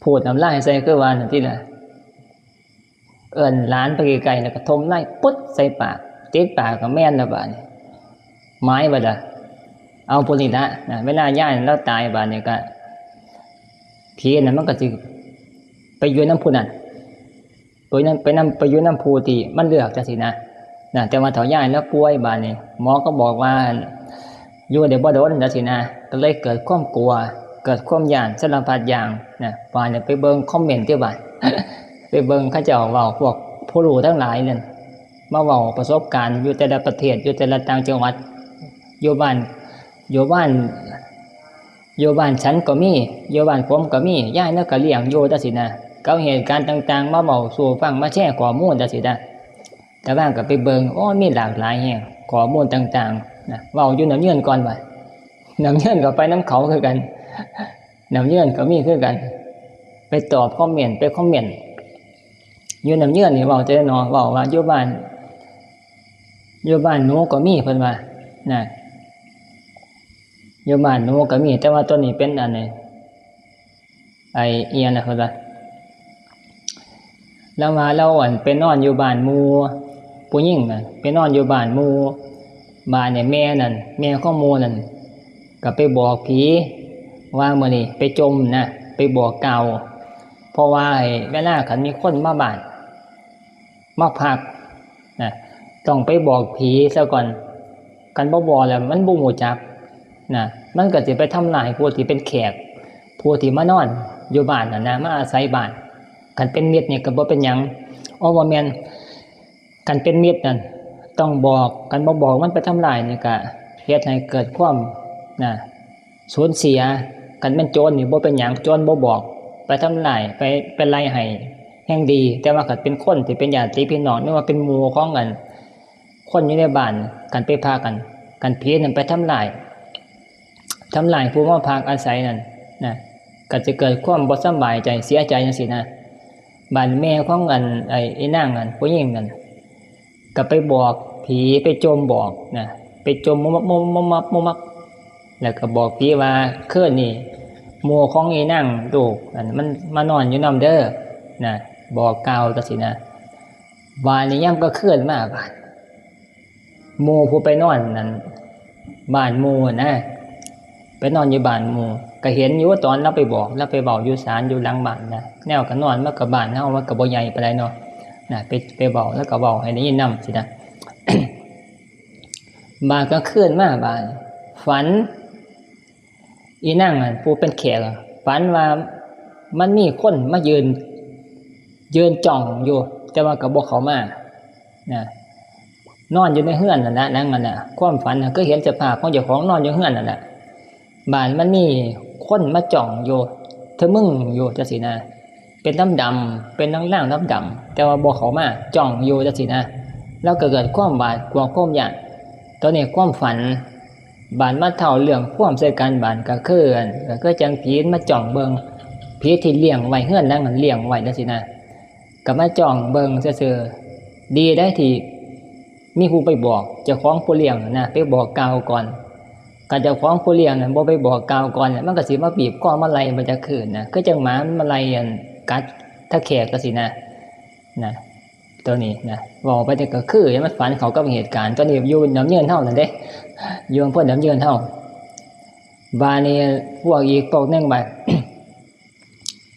พูดน้ำลายใส่คือว่านั่นติล่ะ เอิ้นหลานไปไกลๆ แล้วก็ถมน้ำลายปุ๊ดใส่ปาก ติดปากก็แม่นแล้วบาดนี้ หมายไว้ละ เอาผู้นี้ละนะ เวลายายเลาตายบาดนี้ก็ ผีนั่นมันก็สิไปอยู่นำผู้นั้น ไปนำ ไปนำ ไปอยู่นำผู้ที่มันเลือกจังซี้นะ นะ แต่ว่าเฒ่ายายเลาป่วยบาดนี้ หมอก็บอกว่า อยู่ได้บ่โดนจังซี้นะ ก็เลยเกิดความกลัว เกิดความย้านสารพัดอย่างนะ บาดนี้ไปเบิ่งคอมเมนต์ติบาด ไปเบิ่งเขาเจ้าเว้า พวกผู้รู้ทั้งหลายนั่น มาเว้าประสบการณ์อยู่แต่ละประเทศ อยู่แต่ละต่างจังหวัด อยู่บ้าน อยู่บ้าน อยู่บ้านฉันก็มี อยู่บ้านผมก็มี ยายเลาก็เลี้ยงอยู่จังซี้นะ ก็เอาเหตุการณ์ต่างๆ มาเว้าสู่ฟัง มาแชร์ข้อมูลจังซี้นะ แต่ว่าก็ไปเบิ่ง โอ้ มีหลากหลายแฮง ข้อมูลต่างๆ นะ เว้าอยู่น้ำเยินก่อนว่า น้ำเยินก็ไปนำเขาคือกัน น้ำเยินก็มีคือกัน ไปตอบคอมเมนต์ ไปคอมเมนต์ อยู่น้ำเยินนี่เว้าแต่น้อ เว้าว่าอยู่บ้าน อยู่บ้านหนูก็มี เพิ่นว่านะ อยู่บ้านหนูก็มี แต่ว่าตัวนี้เป็นอันนี้ ไอ้เอียงนะเพิ่นว่า ลาวว่าลาวอันไปนอนอยู่บ้านหมู่ ผู้หญิงน่ะ ไปนอนอยู่บ้านหมู่ บาดนี้แม่นั่น แม่ของหมู่นั่น ก็ไปบอกผีว่ามื้อนี้ไปจ่มนะ ไปบอกกล่าว เพราะว่าไอ้เวลาคันมีคนมาบ้าน มาพักนะ ต้องไปบอกผีซะก่อน คันบ่บอกแล้วมันบ่ฮู้จักนะ มันก็สิไปทำลายผู้ที่เป็นแขก ผู้ที่มานอนอยู่บ้านนั่นนะ มาอาศัยบ้าน คันเป็นมิตรนี่ก็บ่เป็นหยัง อ๋อ บ่แม่น คันเป็นมิตรนั่นต้องบอก คันบ่บอกมันไปทำลายนี่ก็เฮ็ดให้เกิดความนะ สูญเสีย คันแม่นโจรนี่บ่เป็นหยัง โจรบ่บอก ไปทำลาย ไป ไปไล่ให้แฮ่งดี แต่ว่าคันเป็นคนที่เป็นญาติพี่น้อง หรือว่าเป็นหมู่ของกัน คนอยู่ในบ้าน คันไปพากัน คันผีนั่นไปทำลาย ทำลายผู้มาพักอาศัยนั่นนะ ก็จะเกิดความบ่สำบายใจ เสียใจจังซี้นะ บาดแม่ของอัน ไอ้ ไอ้นางอันผู้หญิงนั่น ก็ไปบอกผี ไปจ่มบอกนะ ไปจ่มมุบมับ มุบมับ มุบมับ แล้วก็บอกผีว่า คืนนี้หมู่ของไอ้นางลูกอันมันมานอนอยู่นำเด้อนะ บอกกล่าวจังซี้นะ บาดนี้ยามกลางคืนมาบาด หมู่ผู้ไปนอนนั่น บ้านหมู่นะ ไปนอนอยู่บ้านหมู่ ก็เห็นอยู่ตอนลาวไปบอก ลาวไปเว้าอยู่ศาลอยู่หลังบ้านนะ แนวก็นอนมันก็บ้านเฮา มันก็บ่ใหญ่ปานใดเนาะนะ ไป ไปเว้า ลาวก็เว้าให้ได้ยินนำซี้นะ บาดกลางคืนมาบาด ฝัน อีนางนั่นผู้เป็นแขกอะ ฝันว่ามันมีคนมายืน ยืนจ้องอยู่ แต่ว่าก็บ่เข้ามานะ นอนอยู่ในเฮือนนั่นแหละ นางนั่นน่ะ ความฝันน่ะคือเห็นสภาพของเจ้าของนอนอยู่เฮือนนั่นแหละ บาดมันมีคนมาจ้องอยู่ ทะมึงอยู่จังซี้นะ เป็นดำๆ เป็นลางๆ ดำๆ แต่ว่าบ่เข้ามา จ้องอยู่จังซี้นะ ลาวก็เกิดความหวาดกลัว ความย้าน ตอนนี้ความฝัน บาดมาเล่าเรื่องความใส่กัน บาดก็คือ ก็คือจั่งผีมาจ้องเบิ่ง ผีที่เลี้ยงไว้ เฮือนหลังนั้นเลี้ยงไว้จังซี้นะ ก็มาจ้องเบิ่งซื่อๆ ดีได้ที่ มีผู้ไปบอกเจ้าของผู้เลี้ยงนะ ไปบอกกล่าวก่อน คันเจ้าของผู้เลี้ยงนะบ่ไปบอกกล่าวก่อนเนี่ย มันก็สิมาบีบคอมาไล่มาจากคืนนะ คือจังหมามันมาไล่อันกัดตะแคร่จั่งซี้นะ นะ ตัวนี้นะ เว้าไปแต่ก็คือมันฝันเข้ากับเหตุการณ์ ตัวนี้อยู่น้ำเยินเฮานั่นเด้ อยู่อำเภอน้ำเยินเฮา บาดนี้พวกอีกพวกหนึ่งบาด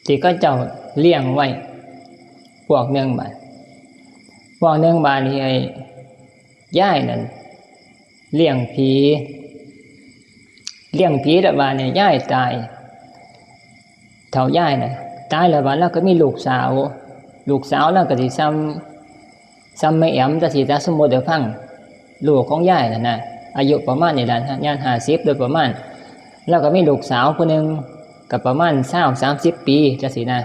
ที่เขาเจ้าเลี้ยงไว้ พวกหนึ่งบาด พวกหนึ่งบาดนี่ไอ้ยายนั่นเลี้ยงผี เลี้ยงผีแล้วบาดนี่ยายตาย เฒ่ายายน่ะตายแล้วบาด แล้วก็มีลูกสาว ลูกสาวแล้วก็สิซ้ำ ซ้ำแม่แอมจั่งซี้ ถ้าสมมุติได้ฟัง ลูกของยายน่ะนะ อายุประมาณนี่ล่ะ ย่างห้าสิบโดยประมาณ แล้วก็มีลูกสาวผู้หนึ่ง ก็ประมาณซาวสามสิบปีจั่งซี้นะ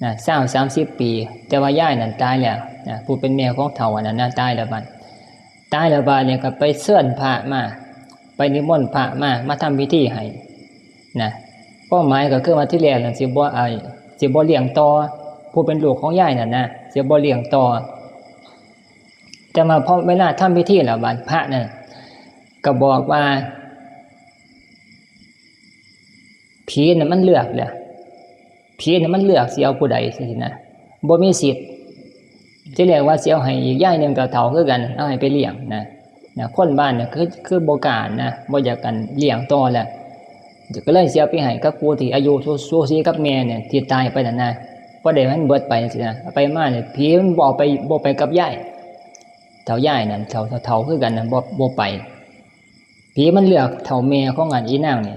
นะ ซาวสามสิบปี แต่ว่ายายนั่นตายแล้วนะ ผู้เป็นแม่ของเฒ่าอันนั้นนะ ตายแล้วบาด ตายแล้วบาดเนี่ยก็ไปเชิญพระมา ไปนิมนต์พระมา มาทำพิธีให้นะ ความหมายก็คือว่าที่แรกน่ะสิบ่ ไอ้ สิบ่เลี้ยงต่อ ผู้เป็นลูกของยายนั่นนะ สิบ่เลี้ยงต่อ แต่มาพอเวลาทำพิธีแล้วบาดพระนั่นก็บอกว่า ผีน่ะมันเลือกแล้ว ผีน่ะมันเลือกสิเอาผู้ใดจั่งซี้นะ บ่มีสิทธิ์ ที่แรกว่าสิเอาให้อีกยายหนึ่งก็เฒ่าคือกัน เอาให้ไปเลี้ยงนะ นะ คนบ้านเนี่ยคือ คือบ่กล้านะ บ่อยากกันเลี้ยงต่อแล้ว ก็เลยสิเอาไปให้กับผู้ที่อายุสู สูสีกับแม่เนี่ย ที่ตายไปนั่นนะ พอได้มันเบิดไปจั่งซี้นะ เอาไปมาเนี่ย ผีมันบ่ไป บ่ไปกับยาย เฒ่ายายนั่น เฒ่า เฒ่า เฒ่าคือกันนะ บ่ บ่ไป ผีมันเลือกเฒ่าแม่ของอันอีนางนี่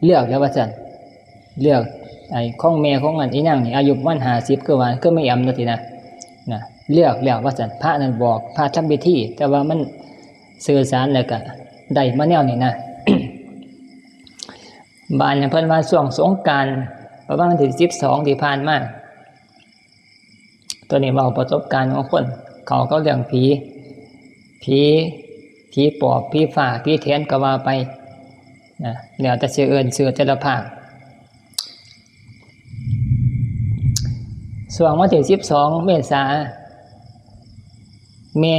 เลือกแล้วว่าซั่น เลือกไอ้ของแม่ของอันอีนางนี่ อายุประมาณห้าสิบ คือว่า คือแม่แอมจั่งซี้นะ นะ เลือกแล้วว่าซั่น พระนั่นบอก พระทำพิธี แต่ว่ามันสื่อสารแล้วก็ได้มาแนวนี้นะ บาดนี้เพิ่นว่าช่วงสงกรานต์ ประมาณวันที่สิบสองที่ผ่านมา ตัวนี้เว้าประสบการณ์ของคน เขา เขาเรื่องผี ผี ผีปอบ ผีฟ้า ผีแถนก็ว่าไป นะ แล้วแต่สิเอิ้นชื่อแต่ละภาค ช่วงวันที่สิบสองเมษา แม่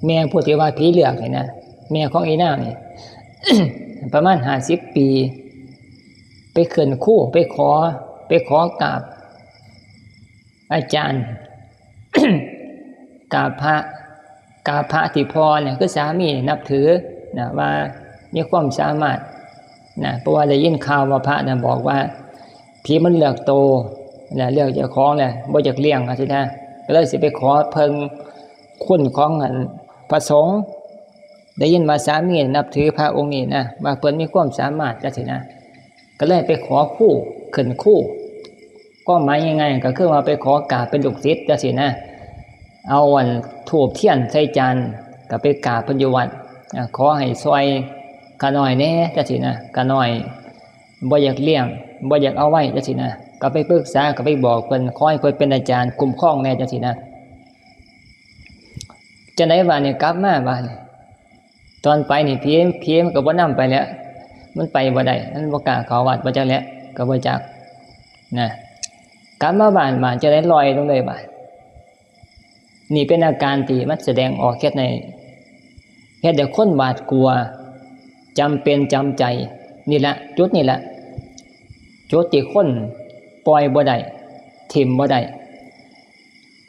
แม่ผู้ที่ว่าผีเลือกนี่นะ แม่ของอีนางนี่ ประมาณห้าสิบปี ไปขึ้นครู ไปขอ ไปขอกราบอาจารย์ กราบพระ กราบพระที่พ่อเนี่ย คือสามีนับถือนะ ว่ามีความสามารถนะ เพราะว่าได้ยินข่าวว่าพระน่ะบอกว่า ผีมันเลือกโตนะ เลือกเจ้าของแหละ บ่อยากเลี้ยงจั่งซี้นะ ก็เลยสิไปขอเพิ่งคุณของอันพระสงฆ์ ได้ยินว่าสามีนับถือพระองค์นี้นะ ว่าเพิ่นมีความสามารถจั่งซี้นะ ก็เลยไปขอครู ขึ้นครู ความหมายง่ายๆ ก็คือว่าไปขอกราบเป็นลูกศิษย์จั่งซี้นะ เอาอันธูปเทียนใส่จาน ก็ไปกราบเพิ่นอยู่วัด อ่า ขอให้ซอยข้าน้อยแหน่จั่งซี้นะ ข้าน้อยบ่อยากเลี้ยง บ่อยากเอาไว้จั่งซี้นะ ก็ไปปรึกษา ก็ไปบอกเพิ่น ขอให้เพิ่นเป็นอาจารย์คุ้มครองแหน่จั่งซี้นะ จั่งใดบาดนี้กลับมาบาดนี้ ตอนไปนี่ผี ผีมันก็บ่นำไปแล้ว มันไปบ่ได้ มันบ่กล้าเข้าวัด บ่จักแหละ ก็บ่จักนะ กลับมาบ้าน บ้านจั่งใดลอยลงเลยบาด นี่เป็นอาการที่มันแสดงออก เฮ็ดให้ เฮ็ดให้คนหวาดกลัว จำเป็นจำใจ นี่ละ จุดนี่ละ จุดที่คนปล่อยบ่ได้ ถิ่มบ่ได้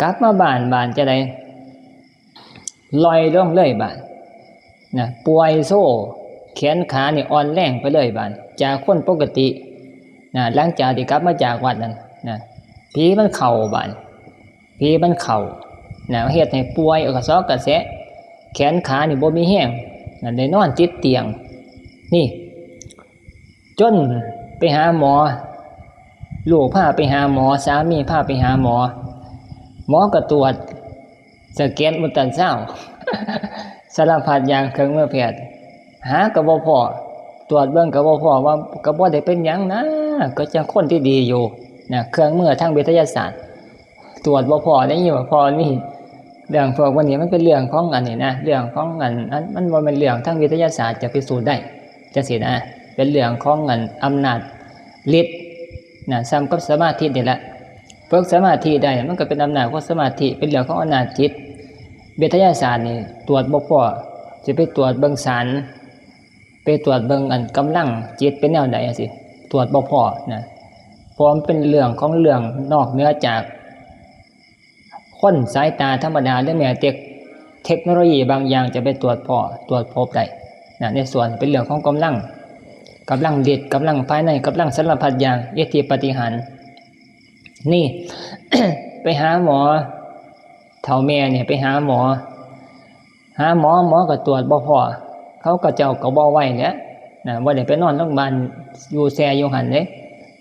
กลับมาบ้าน บ้านจั่งใด ลอยลงเลยบาดนะ ป่วยโซ แขนขานี่อ่อนแรงไปเลยบาด จากคนปกตินะ หลังจากที่กลับมาจากวัดนั่นนะ ผีมันเข้าบาด ผีมันเข้านะ เฮ็ดให้ป่วยกระซอกกระแซะ แขนขานี่บ่มีแฮงนะ ได้นอนติดเตียง นี่ จนไปหาหมอ ลูกพาไปหาหมอ สามีพาไปหาหมอ หมอก็ตรวจ สแกนอัลตราซาวด์ สารพัดอย่างเครื่องมือแพทย์ หาก็บ่พ้อ ตรวจเบิ่งก็บ่พ้อ ว่าก็บ่ได้เป็นหยังนะ ก็จั่งคนที่ดีอยู่นะ เครื่องมือทางวิทยาศาสตร์ ตรวจบ่พ้อ ได้ยินว่าพ้อนี่ เรื่องพวกนี้มันเป็นเรื่องของอันนี้นะ เรื่องของอัน อัน มันบ่แม่นเรื่องทางวิทยาศาสตร์จะพิสูจน์ได้จั่งซี้นะ เป็นเรื่องของอันอำนาจฤทธิ์นะ ส่ำกับสมาธินี่แหละ ฝึกสมาธิได้มันก็เป็นอำนาจของสมาธิ เป็นเรื่องของอำนาจจิต วิทยาศาสตร์นี่ตรวจบ่พอ สิไปตรวจเบิ่งสาร ไปตรวจเบิ่งอันกำลังจิตเป็นแนวใดจังซี้ ตรวจบ่พอนะ เพราะมันเป็นเรื่องของเรื่องนอกเหนือจากคนสายตาธรรมดา หรือแม้แต่เทคโนโลยีบางอย่างจะไปตรวจพอ ตรวจพบได้นะ ในส่วนเป็นเรื่องของกำลัง กำลังฤทธิ์ กำลังภายใน กำลังสารพัดอย่าง อิทธิปาฏิหาริย์ นี่ ไปหาหมอ เฒ่าแม่เนี่ยไปหาหมอ หาหมอ หมอก็ตรวจบ่พอ เขาก็เจ้าก็บ่ไว้แหละนะ บ่ได้ไปนอนโรงพยาบาล อยู่แช่อยู่หั่นเด้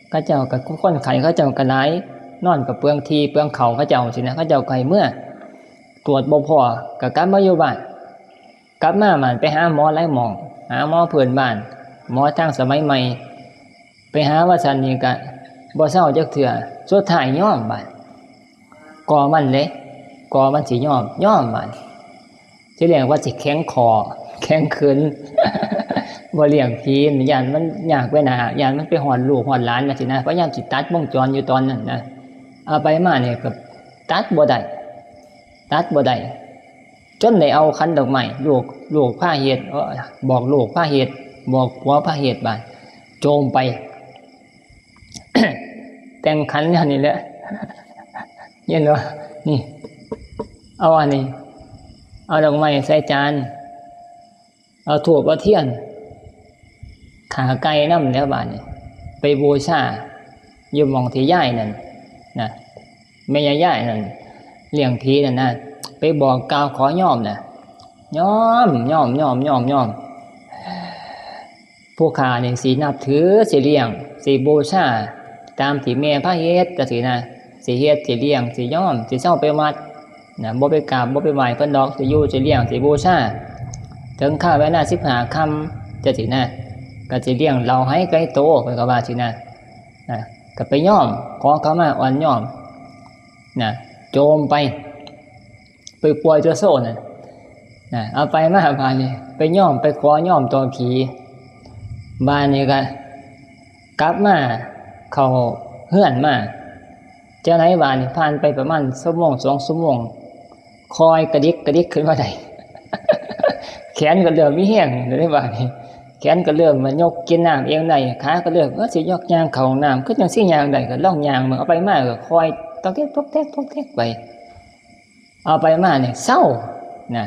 เขาเจ้าก็ คนไข้เขาเจ้าก็หลาย นอนก็เปลืองที่เปลืองข้าวเขาเจ้าซี้นะ เขาเจ้าก็ให้เมือ ตรวจบ่พอ ก็กลับมาอยู่บ้าน กลับมาบ้านไปหาหมอหลายหม่อง หาหมอพื้นบ้าน หมอทางสมัยใหม่ ไปหาว่าซั่นนี่ก็บ่เซาจักเทื่อ สุดท้ายยอมบาด กอมันเด้ กอมันสิยอม ยอมบาด ทีแรกว่าสิแข็งคอ แข็งขืน บ่เลี้ยงผี ย้านมันยากไปหน้า ย้านมันไปฮอดลูกฮอดหลานจังซี้นะ พยายามสิตัดวงจรอยู่ตอนนั้นนะ เอาไปมานี่ก็ตัดบ่ได้ ตัดบ่ได้ จนได้เอาขันดอกไม้ ลูก ลูกพาเฮ็ด เอ่อ บอกลูกพาเฮ็ด บอกผัวพาเฮ็ดบาด โจมไป แต่งขันแนวนี้แหละ เห็นบ่ นี่ เอาอันนี้ เอาดอกไม้ใส่จาน เอาธูปเอาเทียน ฆ่าไก่นำแล้วบาดนี้ ไปบูชา อยู่หม่องที่ยายนั่นนะ แม่ยายนั่น เลี้ยงผีนั่นนะ ไปบอกกล่าวขอยอมนะ ยอม ยอม ยอม ยอม ยอม ผู้ข้านี่สินับถือ สิเลี้ยง สิบูชา ตามที่แม่พาเฮ็ดจังซี้นะ สิเฮ็ด สิเลี้ยง สิยอม สิเซาไปวัดนะ บ่ไปกราบ บ่ไปไหว้เพิ่นดอก สิอยู่ สิเลี้ยง สิบูชา ถึงคราวเวลาสิบห้าค่ำจังซี้นะ ก็สิเลี้ยงเหล้าไฮไก่โต เพิ่นก็ว่าซี้นะ นะ ก็ไปยอม ขอขมาอ่อนยอมนะ โจมไป ไปปล่อยตัวโซ่น่ะนะ เอาไปมาบาดนี้ ไปยอม ไปขอยอมต่อผี บาดนี้ก็กลับมาเข้าเฮือนมา จั่งใดบาดนี้ ผ่านไปประมาณชั่วโมงสองชั่วโมง ค่อยกระดิกกระดิกขึ้นมาได้ แขนก็เริ่มมีแฮงแล้วเด้บาดนี้ แขนก็เริ่มมายกกินน้ำเองได้ ขาก็เริ่ม เออ สิยกย่างเข้าห้องน้ำ คือจั่งสิย่างได้ ก็ลองย่างเบิ่ง เอาไปมาก็ค่อยตอกแต๊กตอกแต๊กตอกแต๊กไป เอาไปมาเนี่ยเซานะ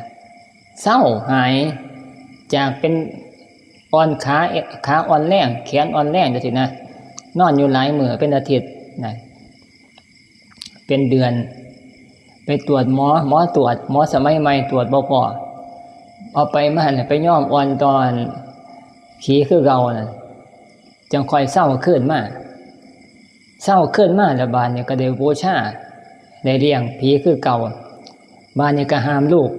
เซาหาย จากเป็นอ่อนขา ขาอ่อนแรง แขนอ่อนแรงจังซี้นะ นอนอยู่หลายมื้อเป็นอาทิตย์นะ เป็นเดือน ไปตรวจหมอ หมอตรวจ หมอสมัยใหม่ตรวจบ่พอ เอาไปมาเนี่ยไปยอมอ่อนต่อผีคือเก่าน่ะ จั่งค่อยเซาคืนมา เซาคืนมาแล้วบาดนี้ก็ได้บูชา ได้เลี้ยงผีคือเก่า บาดนี้ก็ห้ามลูก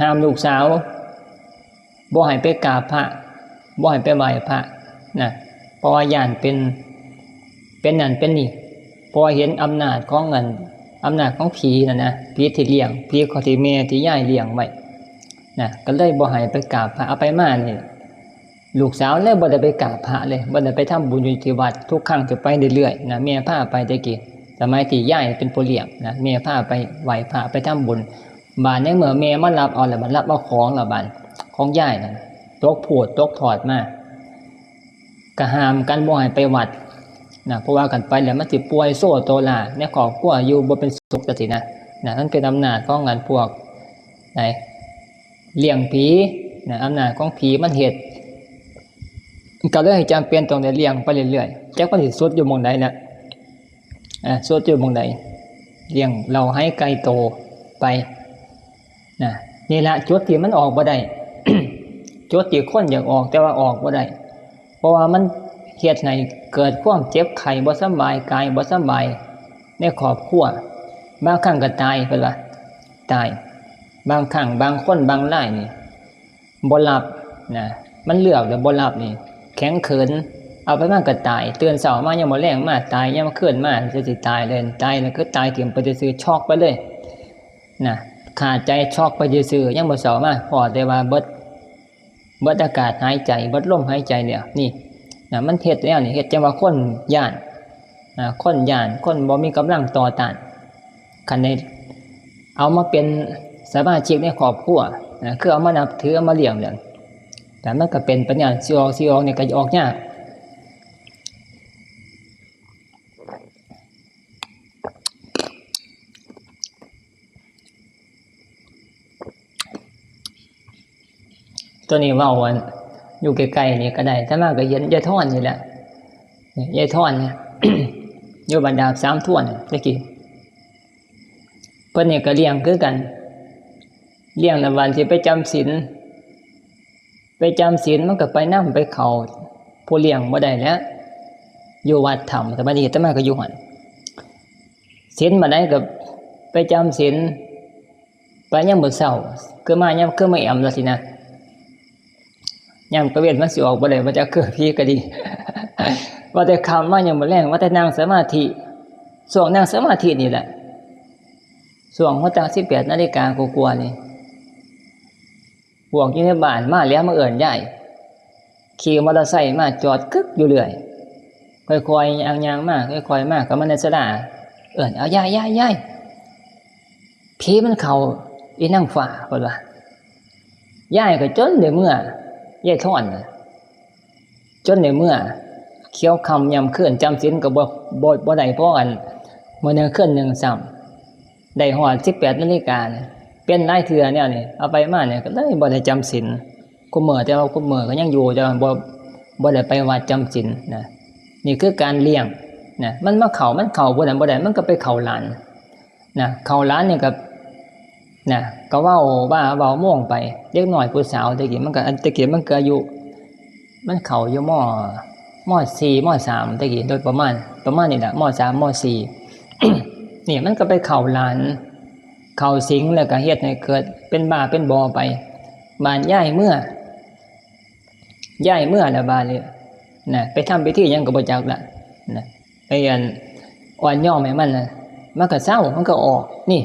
ห้ามลูกสาว บ่ให้ไปกราบพระ บ่ให้ไปไหว้พระนะ เพราะว่าย้านเป็น เป็นนั่นเป็นนี่ เพราะว่าเห็นอำนาจของเงิน อำนาจของผีน่ะนะ ผีที่เลี้ยง ผีของที่แม่ที่ยายเลี้ยงไว้นะ ก็เลยบ่ให้ไปกราบพระ เอาไปมานี่ ลูกสาวเลยบ่ได้ไปกราบพระเลย บ่ได้ไปทำบุญอยู่ที่วัด ทุกครั้งจะไปเรื่อยๆนะ แม่พาไปแต่กี้ สมัยที่ยายเป็นผู้เลี้ยงนะ แม่พาไปไหว้พระ ไปทำบุญ บาดในเมื่อแม่มารับเอาแล้ว บัดรับเอาของแล้ว บาดของยายนั่น ตกพูดตกทอดมา ก็ห้ามกันบ่ให้ไปวัดนะ เพราะว่าคันไปแล้วมันสิป่วยโซโตลา ในครอบครัวอยู่บ่เป็นสุขจังซี้นะ นะ มันเป็นอำนาจของอันพวก ไหน เลี้ยงผีนะ อำนาจของผีมันเฮ็ด ก็เลยจำเป็นต้องได้เลี้ยงไปเรื่อยๆ จักมันสิสุดอยู่หม่องใดนะ อ่า สุดอยู่หม่องใด เลี้ยงเหล้าไฮไก่โตไปนะ นี่ละจุดที่มันออกบ่ได้ จุดที่คนอยากออกแต่ว่าออกบ่ได้ เพราะว่ามันเฮ็ดให้เกิดความเจ็บไข้บ่สำบาย กายบ่สำบาย ในครอบครัว บางครั้งก็ตาย เพิ่นว่า ตาย บางครั้ง บางคน บางรายนี่ บ่หลับนะ มันเลือกแล้วบ่หลับนี่ แข็งเขิน เอาไปมาก็ตาย ตื่นเช้ามายังบ่แลงมาตาย ยังมาคืนมาจะสิตายเลย ตายแล้วคือตายถิ่มไปซื่อๆ ช็อกไปเลยนะ ขาดใจช็อกไปซื่อๆ ยังบ่เช้ามา พ้อแต่ว่าเบิด เบิดอากาศหายใจ เบิดลมหายใจแล้ว นี่นะ มันเฮ็ดแล้วนี่ เฮ็ดจั่งว่าคนย้านนะ คนย้าน คนบ่มีกำลังต่อต้าน คันได้ เอามาเป็นสมาชิกในครอบครัวนะ คือเอามานับถือ เอามาเลี้ยงเนี่ย แต่มันก็เป็นปัญญาสิออก สิออกเนี่ยก็ออกยาก ตัวนี้เว้าอันอยู่ใกล้ๆนี่ก็ได้ อาตมาก็เห็นยายทอนนี่แหละ นี่ยายทอนเนี่ย อยู่บ้านดาบสามทวนเนี่ย ตะกี้ เพิ่นนี่ก็เลี้ยงคือกัน เลี้ยงแล้ววันสิไปจำศีล ไปจำศีลมันก็ไปนำไปเข้าผู้เลี้ยงบ่ได้แล้ว อยู่วัดถ้ำ แต่บัดนี้อาตมาก็อยู่หั่น ศีลมื้อใดก็ไปจำศีล ไปยามมื้อเช้า คือมายาม คือมาแอมจั่งซี้นะ ยามกลางเว็นมันสิออกบ่ได้ บ่จักคือผีก็ดี ว่าแต่ค่ำมายามมื้อแลง ว่าแต่นั่งสมาธิ ช่วงนั่งสมาธินี่แหละ ช่วงหัวตั้งสิบแปดนาฬิกากว่าๆนี่ พวกอยู่ในบ้านมาแล้วมาเอิ้นยาย ขี่มอเตอร์ไซค์มาจอดกึกอยู่เรื่อย ค่อยๆย่างๆมา ค่อยๆมา เข้ามาในศาลา เอิ้น "เอา ยาย ยาย ยาย ผีมันเข้าอีนางฟ้า" เพิ่นว่า ยายก็จนได้เมือ ยายทอนน่ะ จนได้เมือ เขียวค่ำย่ำคืน จำศีลก็บ่ บ่ บ่ได้ เพราะอัน มื้อหนึ่งคืนหนึ่งซ้ำ ได้ฮอดสิบแปดนาฬิกาเนี่ย เป็นหลายเทื่อแนวนี้ เอาไปมาเนี่ยก็เลยบ่ได้จำศีล คุมื้อ แต่ว่าคุมื้อก็ยังอยู่ แต่ว่าบ่ บ่ได้ไปวัดจำศีลนะ นี่คือการเลี้ยงนะ มันมาเข้า มันเข้าผู้นั้นบ่ได้ มันก็ไปเข้าหลานนะ เข้าหลานนี่ก็นะ ก็เว้าว่าเว้าโมงไป เด็กน้อยผู้สาว แต่กี้มันก็ แต่กี้มันก็อายุ มันเข้าอยู่ ม. ม.สี่ ม.สาม แต่กี้ โดยประมาณ ประมาณนี้แหละ ม.สาม ม.สี่ นี่มันก็ไปเข้าหลาน เข้าสิงแล้วก็เฮ็ดให้เกิดเป็นบ้าเป็นบอไป บาดยายเมือ ยายเมือแล้วบาดนี้นะ ไปทำพิธีหยังก็บ่จักละนะ ไปอันอ่อนยอมให้มันนะ มันก็เซา มันก็ออก นี่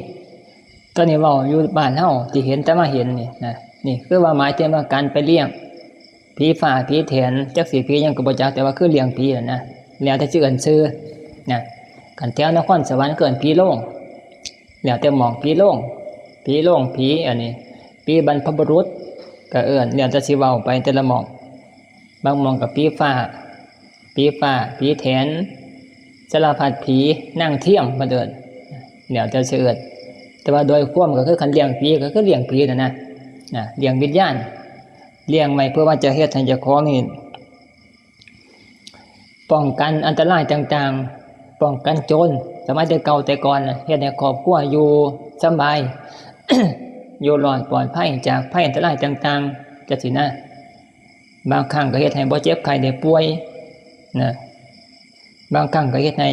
ตอนนี้เว้าอยู่บ้านเฮาที่เห็น แต่มาเห็นนี่นะ นี่คือว่าหมายถึงว่าการไปเลี้ยงผีฟ้าผีแถน จักสิผีหยังก็บ่จัก แต่ว่าคือเลี้ยงผีนั่นนะ แล้วแต่สิเอิ้นชื่อนะ คันแถวนครสวรรค์ก็เอิ้นผีโลง แล้วแต่หม่อง ผีโลง ผีโลง ผีอันนี้ ผีบรรพบุรุษ ก็เอิ้น แล้วแต่สิเว้าไปแต่ละหม่อง บางหม่องก็ผีฟ้า ผีฟ้า ผีแถน สารพัดผี นางเทียม เพิ่นเอิ้น แล้วแต่สิเอิ้น แต่ว่าโดยความก็คือคันเลี้ยงผีก็คือเลี้ยงผีนั่นนะ นะ เลี้ยงวิญญาณ เลี้ยงไว้เพื่อว่าจะเฮ็ดให้เจ้าของนี่ ป้องกันอันตรายต่างๆ ป้องกันโจร สมัยแต่เก่าแต่ก่อนน่ะ เฮ็ดให้ครอบครัวอยู่สำบาย อยู่รอดปลอดภัยจากภัยอันตรายต่างๆ จังซี้นะ บางครั้งก็เฮ็ดให้บ่เจ็บไข้ได้ป่วยนะ บางครั้งก็เฮ็ดให้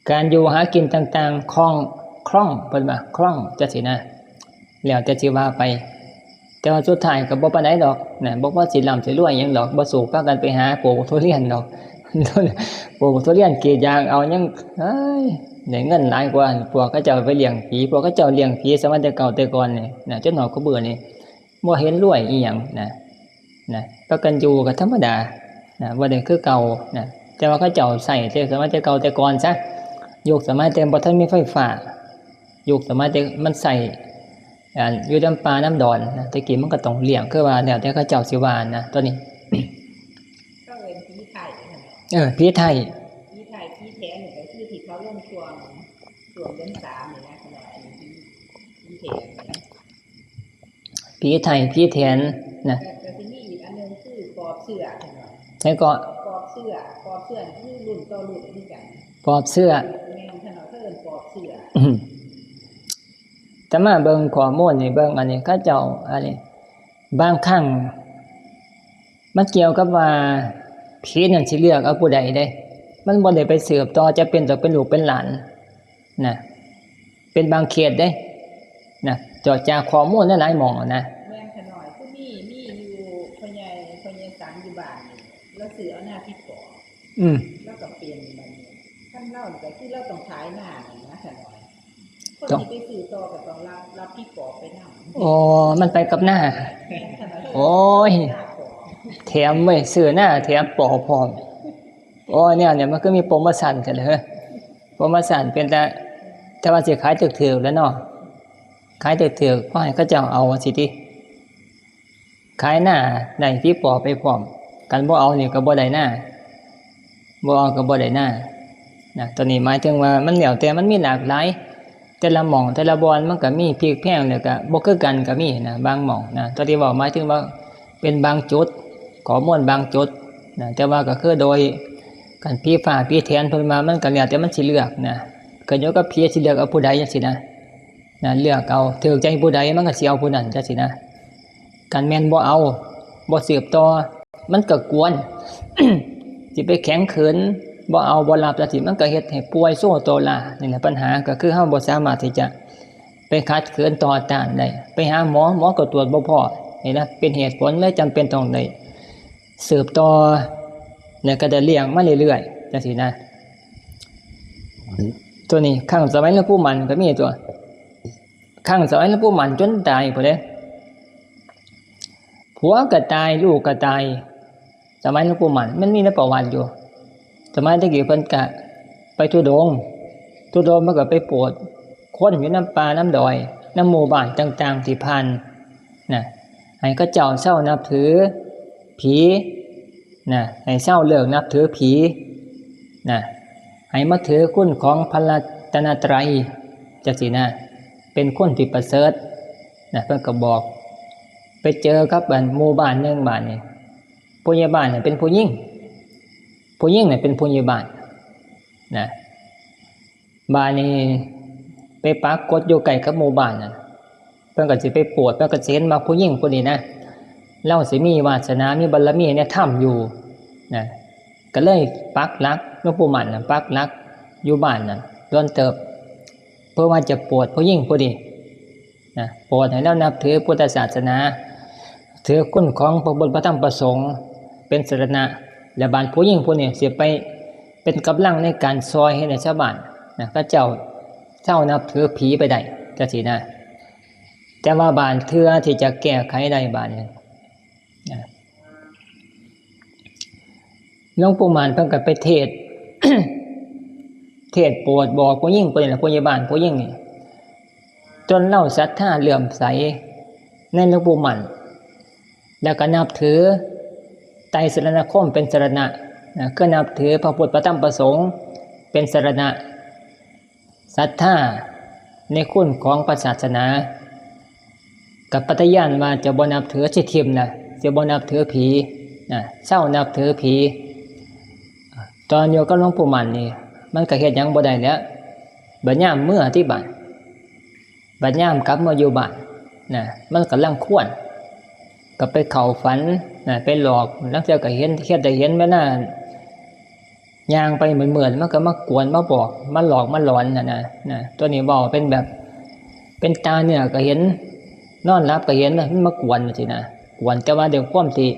การอยู่หากินต่างๆ คล่อง คล่อง เพิ่นว่าคล่อง จังซี้นะ แล้วแต่สิว่าไป แต่ว่าสุดท้ายก็บ่ปานใดดอกนะ บ่พอสิร่ำสิรวยหยังดอก บ่สู้พากันไปหาปลูกทุเรียนดอก ปลูกทุเรียนกรีดยางเอายัง เอ้ย ได้เงินหลายกว่า พวกเขาเจ้าไปเลี้ยงผี พวกเขาเจ้าเลี้ยงผีสมัยแต่เก่าแต่ก่อนนี่นะ จนฮอดคุมื้อนี่ บ่เห็นรวยอีหยังนะ นะ พากันอยู่ก็ธรรมดานะ บ่ได้คือเก่านะ แต่ว่าเขาเจ้าใช้แต่สมัยแต่เก่าแต่ก่อนซะ ยุคสมัยแต่บ่ทันมีไฟฟ้า ยุคสมัยแต่มันใช้ อัน อยู่นำป่านำดอนนะ แต่กี้มันก็ต้องเลี้ยง คือว่าแล้วแต่เขาเจ้าสิว่านะ ตัวนี้ เขาเอิ้นผีไทยนั่นแหละ เออ ผีไทย ผีไทย ผีแถนนี่ก็คือที่เขาลงช่วง ช่วงเดือนสามนี่นะ เขาว่าอันนี้ผี ผีแถนนี่นะ ผีไทย ผีแถนนะ แต่ แต่ทีนี้อีกอันหนึ่งคือปอบเสื้อเห็นไหม ใช่ก็ ปอบเสื้อ ปอบเสื้อคือรุ่นต่อรุ่นคือกัน ปอบเสื้อ แม่น ถนอมเพิ่นปอบเสื้อ อืม แต่มาเบิ่งข้อมูลนี่ เบิ่งอันนี้ เขาเจ้า อันนี้ บางครั้ง มันเกี่ยวกับว่าผีนั่นสิเลือกเอาผู้ใดเด้ มันบ่ได้ไปสืบต่อ จะเป็นต้องเป็นลูกเป็นหลานนะ เป็นบางเคสเด้นะ เจาะจากข้อมูลหลายๆหม่องนะ แม่นขะน้อย คือมี มีอยู่ พ่อใหญ่ พ่อใหญ่สังอยู่บ้านนี่ แล้วซื้อเอาหน้าพี่ปอ อืม แล้วก็เป็นบัดนี้ คันเล่านี่ก็คือเราต้องขายหน้านั่นนะขะน้อย คนที่ไปซื้อต่อก็ต้องรับ รับพี่ปอไปนำ อ๋อ มันไปกับหน้า แม่นขะน้อย โอ้ย หน้าปอ แถมเว้ย ซื้อหน้าแถมปอพร้อม โอ้ย แนวเนี่ยมันคือมีโปรโมชั่นกันเหรอ โปรโมชั่นเป็นตา แต่ว่าสิขายถืกๆแหล้วเนาะ ขายถืกๆ พอให้เขาเจ้าเอาสิติ ขายนาได้ผีปอบไปพร้อม คันบ่เอานี่ก็บ่ได้นา บ่เอาก็บ่ได้นา นะ ตัวนี้หมายถึงว่ามันแล้วแต่ มันมีหลากหลาย แต่ละหม่องแต่ละบ่อนมันก็มีพลิกแพลง แล้วก็บ่คือกันก็มีนะ บางหม่องนะ ตัวที่เว้าหมายถึงว่าเป็นบางจุด ข้อมูลบางจุดนะ แต่ว่าก็คือโดย คันผีฟ้าผีแถนเพิ่นว่ามันก็แล้วแต่มันสิเลือกนะ ขึ้นอยู่กับผีสิเลือกเอาผู้ใดจังซี้นะ นะ เลือกเอา ถืกใจผู้ใดมันก็สิเอาผู้นั้นจังซี้นะ คันแม่นบ่เอา บ่สืบต่อ มันก็กวน สิไปแข็งขืน บ่เอาบ่รับจังซี้ มันก็เฮ็ดให้ป่วยโซโตลา นี่แหละปัญหา ก็คือเฮาบ่สามารถที่จะไปขัดขืนต่อต้านได้ ไปหาหมอ หมอก็ตรวจบ่พ้อ นี่นะ เป็นเหตุผลเลยจำเป็นต้องได้สืบต่อ แล้วก็ได้เลี้ยงมาเรื่อยๆจังซี้นะ ตัวนี้ ครั้งสมัยหลวงปู่มั่นก็มีตัว ครั้งสมัยหลวงปู่มั่นจนตายพุ้นเด้ ผัวก็ตาย ลูกก็ตาย สมัยหลวงปู่มั่น มันมีในประวัติอยู่ สมัยตะกี้เพิ่นก็ไปธุดงค์ ธุดงค์มันก็ไปโปรดคนอยู่นำป่านำดอย นำหมู่บ้านต่างๆที่ผ่านนะ ให้เขาเจ้าเซานับถือผีนะ ให้เซาเลิกนับถือผีนะ ให้มาถือคุณของพระรัตนตรัยจังซี้นะ เป็นคนที่ประเสริฐนะ เพิ่นก็บอก ไปเจอกับอันหมู่บ้านหนึ่ง บ้านนี่ ผู้ใหญ่บ้านเนี่ยเป็นผู้หญิง ผู้หญิงเนี่ยเป็นผู้ใหญ่บ้านนะ บ้านนี่ไปปรากฏอยู่ใกล้กับหมู่บ้านนั่น เพิ่นก็สิไปโปรด เพิ่นก็สิเห็นว่าผู้หญิงผู้นี้นะ ลาวสิมีวาสนา มีบารมีในธรรมอยู่นะ ก็เลยปักหลัก หลวงปู่มั่นน่ะปักหลักอยู่บ้านนั่นโดนเติบ เพื่อว่าจะโปรดผู้หญิงผู้นี้นะ โปรดให้ลาวนับถือพุทธศาสนา ถือคุณของพระพุทธพระธรรมพระสงฆ์เป็นสรณะ และบาดผู้หญิงผู้นี้สิไปเป็นกำลังในการซอยให้ในชาวบ้านนะ เขาเจ้าเซานับถือผีไปได้จังซี้นะ แต่ว่าบาดเทื่อที่จะแก้ไขได้บาดนี้นะ หลวงปู่มั่นเพิ่นก็ไปเทศน์ เทศน์โปรดบอกผู้หญิงผู้นี้ล่ะ ผู้ใหญ่บ้านผู้หญิงนี่ จนลาวศรัทธาเลื่อมใสในหลวงปู่มั่น แล้วก็นับถือไตรสรณคมเป็นสรณะนะ คือนับถือพระพุทธพระธรรมพระสงฆ์เป็นสรณะ ศรัทธาในคุณของพระศาสนา ก็ปฏิญาณว่าจะบ่นับถือ สิถิ่มนะ จะบ่นับถือผีนะ เซานับถือผี ตอนอยู่กับหลวงปู่มั่นนี่ มันก็เฮ็ดหยังบ่ได้แล้ว บัดยามเมือติบาด บัดยามกลับมาอยู่บ้านนะ มันกำลังควน ก็ไปเข้าฝันนะ ไปหลอก ลางเทื่อก็เห็น เฮ็ดได้เห็นเวลา ย่างไปเหมือนๆ มันก็มากวนมาบอก มาหลอกมาหลอนน่ะนะ นะ ตัวนี้เว้าเป็นแบบ เป็นตาเนื้อก็เห็น นอนหลับก็เห็นนะ มันมากวนจังซี้นะ กวน แต่ว่าด้วยความที่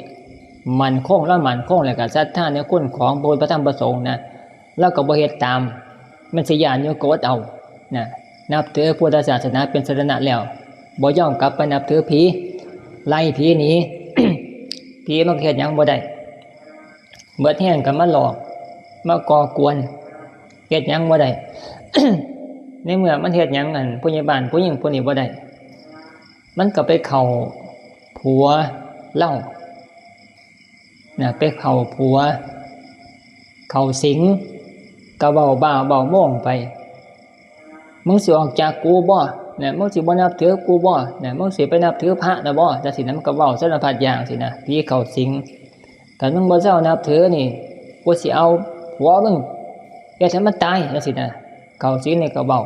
มั่นคง ลาวมั่นคง แล้วก็ศรัทธาในคุณของพระพุทธพระธรรมพระสงฆ์นะ ลาวก็บ่เฮ็ดตาม มันสิย้านอยู่ก็อดเอานะ นับถือพุทธศาสนาเป็นสรณะแล้ว บ่ยอมกลับไปนับถือผี ไล่ผีหนี ผีมันก็เฮ็ดหยังบ่ได้ เบิดแฮงก็มาหลอก มาก่อกวน เฮ็ดหยังบ่ได้ ในเมื่อมันเฮ็ดหยังอันผู้ใหญ่บ้านผู้หญิงผู้นี้บ่ได้ มันก็ไปเข้าผัวลาวนะ ไปเข้าผัว เข้าสิง ก็เว้าบ้าเว้าโมงไป มึงสิออกจากกูบ่นะ มึงสิบ่นับถือกูบ่นะ มึงสิไปนับถือพระนะบ่ จังซี้นะ มันก็เว้าสารพัดอย่างซี้นะ ผีเข้าสิง คันมึงบ่เซานับถือนี่ กูสิเอาผัวมึงเฮ็ดให้มันตาย จังซี้นะ เข้าสิงนี่ก็เว้า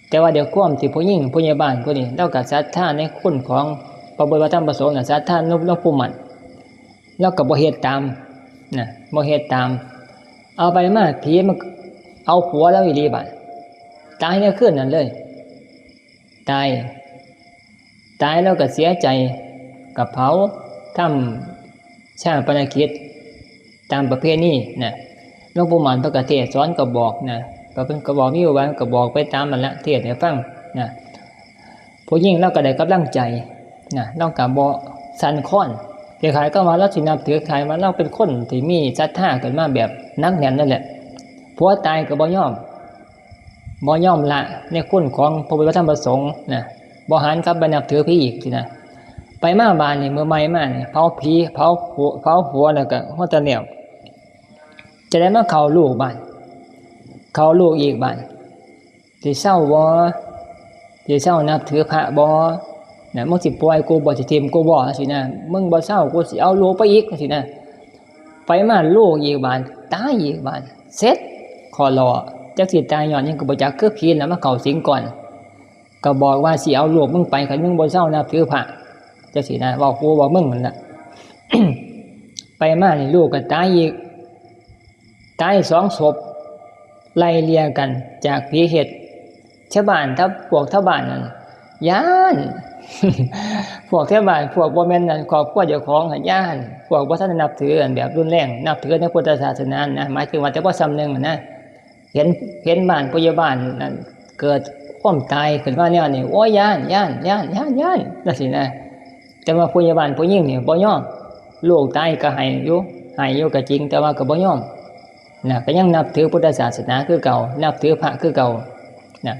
แต่ว่าด้วยความที่ผู้หญิงผู้ใหญ่บ้านผู้นี้ ลาวก็ศรัทธาในคุณของพระพุทธพระธรรมพระสงฆ์น่ะ ศรัทธาหลวงปู่มั่น ลาวก็บ่เฮ็ดตามนะ บ่เฮ็ดตาม เอาไปมาผีมันเอาผัวลาวอีหลีบาด ตายในคืนนั้นเลย ตาย ตายลาวก็เสียใจ ก็เผา ทำฌาปนกิจตามประเพณีนะ หลวงปู่มั่นเพิ่นก็เทศน์สอนก็บอกนะ ก็เพิ่นก็บอกมีอยู่ว่าก็บอกไปตามนั่นละ เทศน์ให้ฟังนะ ผู้หญิงลาวก็ได้กำลังใจนะ ลาวก็บ่สั่นคลอน คล้ายๆกับว่าลาวสินับถือ คล้ายว่าลาวเป็นคนที่มีศรัทธาขึ้นมาแบบหนักแน่นนั่นแหละ ผัวตายก็บ่ยอม บ่ยอมละในคุณของพระพุทธพระธรรมพระสงฆ์นะ บ่หันกลับไปนับถือผีอีกสินะ ไปมาบาดนี่ มื้อใหม่มานี่ เผาผี เผาผัว เผาผัวแล้วก็หัวตะแล้ว จะได้มาเข้าลูกบาด เข้าลูกอีกบาด สิเซาบ่ สิเซานับถือพระบ่ นะ มึงสิปล่อยกูบ่ สิถิ่มกูบ่ สินะ มึงบ่เซา กูสิเอาลูกไปอีก สินะ ไปมาลูกอีกบาด ตายอีกบาด เสร็จ ข้อล้อ จักสิตายย้อนหยังก็บ่จัก คือผีน่ะมาเข้าสิงก่อน ก็บอกว่าสิเอาลูกมึงไป คันมึงบ่เซานับถือพระ จังซี้นะ เว้ากูเว้ามึงนั่นล่ะ ไปมานี่ลูกก็ตายอีก ตายสองศพ ไล่เลี่ยกันจากผีเฮ็ด ชาวบ้าน ถ้าพวกชาวบ้านนั่นย้าน พวกชาวบ้าน พวกบ่แม่นนั่น ครอบครัวเจ้าของหั้นย้าน พวกบ่ทันได้นับถืออันแบบรุนแรง นับถือในพุทธศาสนานะ หมายถึงว่าแต่บ่ส่ำหนึ่งหั้นนะ เห็น เห็นบ้านผู้ใหญ่บ้านนั่นเกิดความตายขึ้นมาแนวนี้ โอ้ย ย้าน ย้าน ย้าน ย้าน ย้าน จังซี้นะ แต่ว่าผู้ใหญ่บ้านผู้หญิงนี่บ่ยอม ลูกตายก็ไห้อยู่ ไห้อยู่ก็จริง แต่ว่าก็บ่ยอม นะ ก็ยังนับถือพุทธศาสนาคือเก่า นับถือพระคือเก่า นะ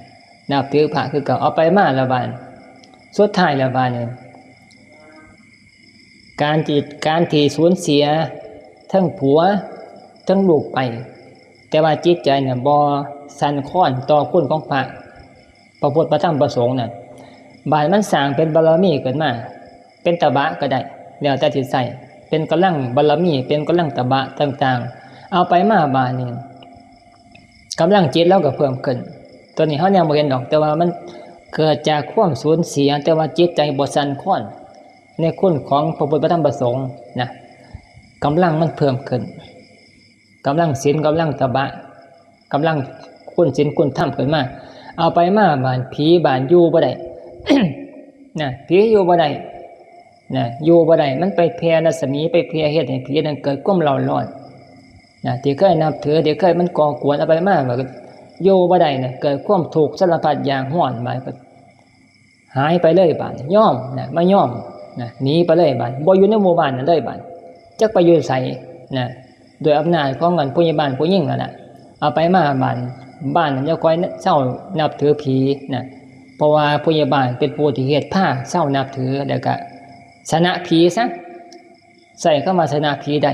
นับถือพระคือเก่า เอาไปมาละบาด สุดท้ายละบาดนี่ การที่ การที่สูญเสียทั้งผัวทั้งลูกไป แต่ว่าจิตใจเนี่ยบ่สั่นคลอนต่อคุณของพระ พระพุทธ พระธรรม พระสงฆ์น่ะ บาดมันสร้างเป็นบารมีขึ้นมา เป็นตบะก็ได้ แล้วแต่สิใช้ เป็นกำลังบารมี เป็นกำลังตบะต่างๆ เอาไปมาบาดนี่ กำลังจิตเราก็เพิ่มขึ้น ตัวนี้เรายังบ่เห็นดอก แต่ว่ามันเกิดจากความสูญเสีย แต่ว่าจิตใจบ่สั่นคลอน ในคุณของพระพุทธ พระธรรม พระสงฆ์นะ กำลังมันเพิ่มขึ้น กำลังศีล กำลังตบะ กำลังคุณศีลคุณธรรมขึ้นมา เอาไปมาบาดผีบาดอยู่บ่ได้ นะ ผีอยู่บ่ได้ นะ อยู่บ่ได้ มันไปแผ่รัศมี ไปแผ่เฮ็ดให้ผีนั้นเกิดความเร่าร้อน นะ ที่เคยนับถือ ที่เคยมันก่อกวน เอาไปมา มันก็อยู่บ่ได้นะ เกิดความทุกข์สารพัดอย่าง ร้อนบาดก็หายไปเลยบาด ยอมนะ มายอมนะ หนีไปเลยบาด บ่อยู่ในหมู่บ้านนั้นเลยบาด จักไปอยู่ไสนะ ด้วยอำนาจของกันผู้ใหญ่บ้านผู้หญิงนั่นน่ะ เอาไปมาบาด บ้านนั้นจะค่อยเซานับถือผีนะ เพราะว่าผู้ใหญ่บ้านเป็นผู้ที่เฮ็ดพาเซานับถือ แล้วก็ชนะผีซะ ใช้คำว่าชนะผีได้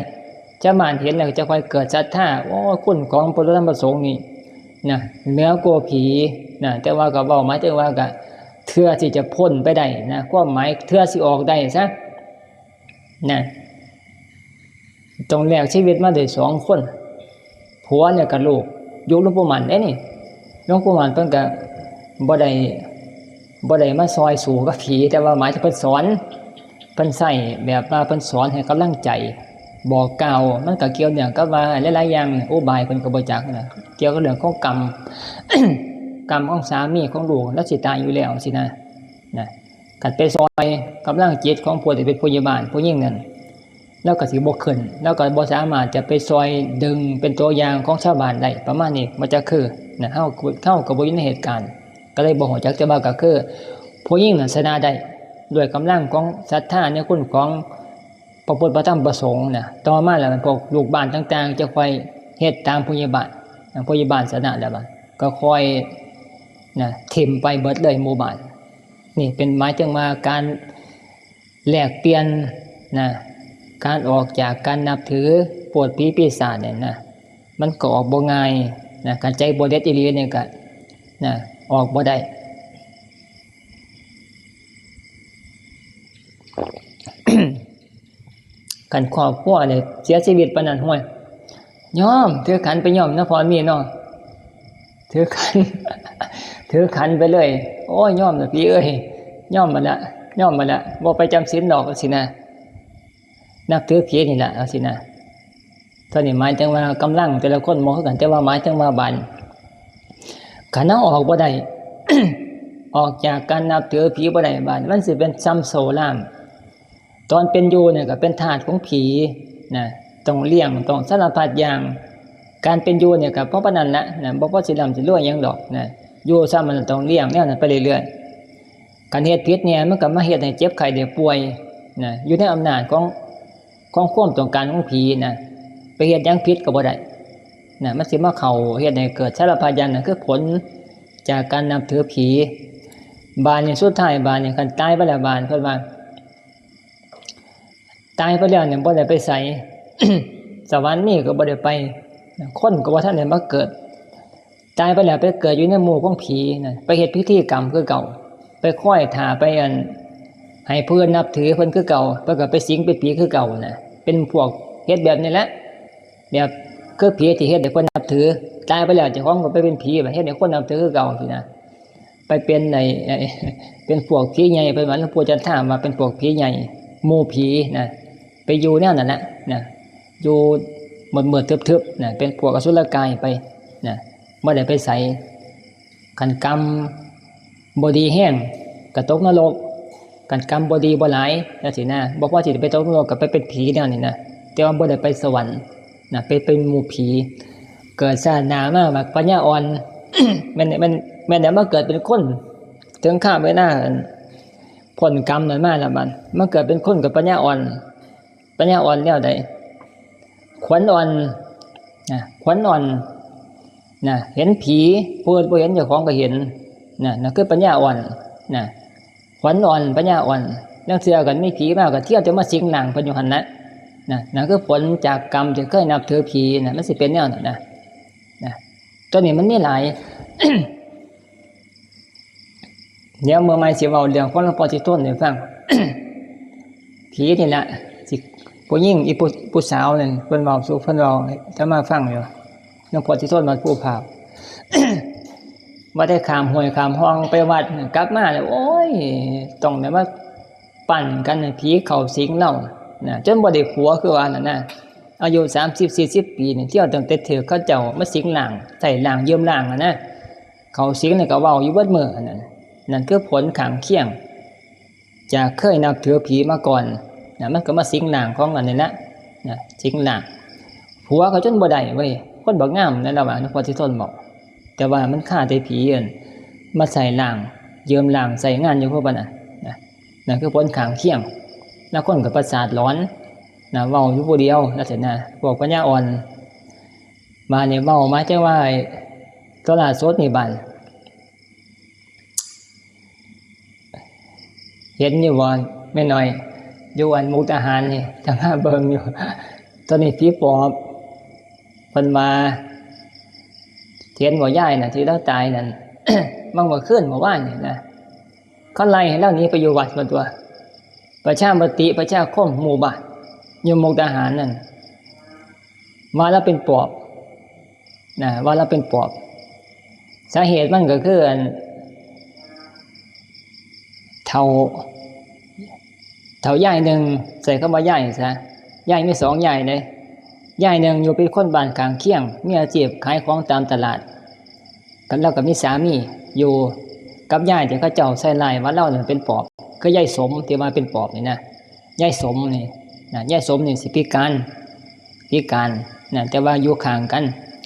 ชาวบ้านเห็นแล้วจะค่อยเกิดศรัทธา โอ้ คุณของพระพุทธธรรมพระสงฆ์นี่นะ เหนือกว่าผีนะ แต่ว่าก็เว้าหมายถึงว่าก็เทื่อที่จะพ้นไปได้นะ ความหมายเทื่อสิออกได้ซะนะ ต้องแลกชีวิตมาได้สองคน ผัวเนี่ยกับลูก ยุคหลวงปู่มั่นเด้นี่ หลวงปู่มั่นเพิ่นก็บ่ได้ บ่ได้มาซอยสู้กับผี แต่ว่าหมายถึงเพิ่นสอน เพิ่นใช้แบบว่าเพิ่นสอนให้กำลังใจ บอกกล่าว มันก็เกี่ยวเนื่องกับว่าหลายๆอย่าง อุบายเพิ่นก็บ่จักนะ เกี่ยวกับเรื่องของกรรม กรรมของสามีของลูก แล้วสิตายอยู่แล้วสินะ นะ คันไปซอยกำลังจิตของผู้ที่เป็นผู้ใหญ่บ้านผู้หญิงนั่น แล้วก็สิบ่ขึ้น แล้วก็บ่สามารถจะไปซอยดึงเป็นตัวอย่างของชาวบ้านได้ ประมาณนี้ มันจะคือนะ เฮา เฮาก็บ่อยู่ในเหตุการณ์ ก็เลยบ่ฮู้จัก แต่ว่าก็คือ ผู้หญิงนั่นชนะได้ ด้วยกำลังของศรัทธาในคุณของพระพุทธพระธรรมพระสงฆ์นะ ต่อมาแล้วพวกลูกบ้านต่างๆ จะค่อยเฮ็ดตามผู้ใหญ่บ้านนะ ผู้ใหญ่บ้านชนะแล้วบัดก็ค่อยนะ ถิ่มไปเบิดเลยหมู่บ้าน นี่เป็นหมายถึงว่าการแลกเปลี่ยนนะ การออกจากการนับถือพูดผีปีศาจเนี่ยนะ มันก็ออกบ่ง่ายนะ คันใจบ่เด็ดอีหลีเนี่ยก็นะ ออกบ่ได้ คันครอบครัวเนี่ยเสียชีวิตปานนั้น ห้วย ยอม ถือขันไปยอมนะ พ่อมีเนาะ ถือขัน ถือขันไปเลย โอ้ย ยอมละพี่เอ้ย ยอมมาละ ยอมมาละ บ่ไปจำศีลดอก สินะ นับถือผีนี่แหละ เอาสินะ เท่านี้หมายถึงว่ากำลังแต่ละคนบ่คือกัน แต่ว่าหมายถึงว่าบาด คันเฮาออกบ่ได้ ออกจากการนับถือผีบ่ได้บาด มันสิเป็นซ้ำโซ่ล่าม ตอนเป็นอยู่เนี่ยก็เป็นทาสของผีนะ ต้องเลี้ยง ต้องสารพัดอย่าง การเป็นอยู่เนี่ยก็เพราะปานนั้นละนะ บ่พอสิร่ำสิรวยหยังดอกนะ อยู่ซ้ำมันต้องเลี้ยงแนวนั้นไปเรื่อยๆ คันเฮ็ดผิดเนี่ยมันก็มาเฮ็ดให้เจ็บไข้ได้ป่วยนะ อยู่ในอำนาจของ ของความต้องการของผีนะ ไปเฮ็ดหยังผิดก็บ่ได้นะ มันสิมาเข้าเฮ็ดให้เกิดสารพัดอย่าง นั่นคือผล จากการนับถือผี บาดนี่สุดท้าย บาดนี่คันตายไปแล้ว บาดเพิ่นว่า ตายไปแล้วเนี่ยบ่ได้ไปไส สวรรค์นี่ก็บ่ได้ไป คนก็บ่ทันได้มาเกิด ตายไปแล้วไปเกิดอยู่ในหมู่ของผีนะ ไปเฮ็ดพิธีกรรมคือเก่า ไปคอยถ่า ไปอัน ให้เพิ่นนับถือเพิ่นคือเก่า เพิ่นก็ไปสิงเป็นผีคือเก่านะ เป็นพวกเฮ็ดแบบนี้แหละ แบบคือผีที่เฮ็ดให้คนนับถือ ตายไปแล้วเจ้าของก็ไปเป็นผี บัดเฮ็ดให้คนนับถือคือเก่าซี้นะ ไปเป็นไอ้ ไอ้ เป็นพวกผีใหญ่ เพิ่นว่า หลวงปู่จันทาว่าเป็นพวกผีใหญ่ หมู่ผีนะ ไปอยู่แนวนั้นแหละนะ อยู่มืดๆ ทึบๆ นะ เป็นพวกอสุรกายไปนะ บ่ได้ไปไส คันกรรมบ่ดีแฮงก็ตกนรก คันกรรมบ่ดีบ่หลายจังซี้นะ บ่พอสิไปตกนรกก็ไปเป็นผีแนวนี้นะ แต่ว่าบ่ได้ไปสวรรค์นะ ไปเป็นหมู่ผี เกิดชาติหน้ามาบักปัญญาอ่อน แม่น แม่น แม่นได้มาเกิดเป็นคน ถึงคาบเวลาอันพ้นกรรมนั้นมาแล้วบัด มาเกิดเป็นคนก็ปัญญาอ่อน ปัญญาอ่อนแนวใด ขวัญอ่อนนะ ขวัญอ่อนนะ เห็นผี ผู้อื่นบ่เห็น เจ้าของก็เห็นนะ นั่นคือปัญญาอ่อนนะ ขวัญอ่อน ปัญญาอ่อน ลางเทื่อคันมีผีมาก็เที่ยวแต่มาสิงร่างเพิ่นอยู่หั่นนะ นะ นั่นคือผลจากกรรมที่เคยนับถือผีนะ มันสิเป็นแนวนั้นนะ นะ ตัวนี้มันมีหลาย เดี๋ยวมื้อใหม่สิเว้าเรื่องของหลวงพ่อทิศทนให้ฟัง ผีนี่แหละ สิ ผู้หญิงอีผู้ ผู้สาวนั่น เพิ่นเว้าสู่ เพิ่นเว้าให้อาตมาฟังอยู่ หลวงพ่อทิศทนวัดภูพร้าว ว่าได้ข้ามห้วยข้ามฮ่องไปวัด กลับมาแล้ว โอ้ย ต้องได้มาปั่นกันให้ผีเข้าสิงเรานะ จนบ่ได้ผัวคือว่านั่นนะ อายุสามสิบสี่สิบปีนี่ เที่ยวตั้งแต่ถืกเขาเจ้ามาสิงร่าง ใส่ร่างยืมร่างอะนะ เข้าสิงนี่ก็เว้าอยู่เบิดมื้ออันนั้น นั่นคือผลข้างเคียง จากเคยนับถือผีมาก่อนนะ มันก็มาสิงร่างของอันนี้นะ นะ สิงร่าง ผัวก็จนบ่ได้เว้ย คนบักงามนั่นล่ะว่า หลวงพ่อทิศทนบอก แต่ว่ามันคาแต่ผีอันมาใส่ร่าง ยืมร่างใส่งานอยู่พวกนั้นนะ นั่นคือผลข้างเคียง แล้วคนก็ประสาทหลอนนะ เว้าอยู่ผู้เดียวจังซี้นะ พวกปัญญาอ่อน บาดนี้เว้ามาจังว่าไอ้โทรสดนี่บาด เห็นอยู่บ่ แม่น้อย อยู่อันมุกดาหารนี่ อาตมาเบิ่งอยู่ ตอนนี้ผีปอบ เพิ่นว่า เห็นบ่ยายน่ะ ที่ลาวตายนั่น มันเมื่อคืนเมื่อวานนี่นะ เขาไล่ให้ลาวหนีไปอยู่วัดหมดตัว ประชามติประชาคมหมู่บ้าน อยู่มุกดาหารนั่น ว่าลาวเป็นปอบ นะ ว่าลาวเป็นปอบ สาเหตุมันก็คืออัน เฒ่า เฒ่ายายหนึ่ง ใช้คำว่ายายซะ ยายมีสองยายเด้ ยายหนึ่งอยู่เป็นคนบ้านข้างเคียง มีอาชีพขายของตามตลาด ก็ แล้วก็มีสามีอยู่กับยายที่เขาเจ้าใส่ร้ายว่าลาวนั่นเป็นปอบ คือยายสมที่ว่าเป็นปอบนี่นะ ยายสมนี่นะ ยายสมนี่สิพิการ พิการนะ แต่ว่าอยู่ข้างกัน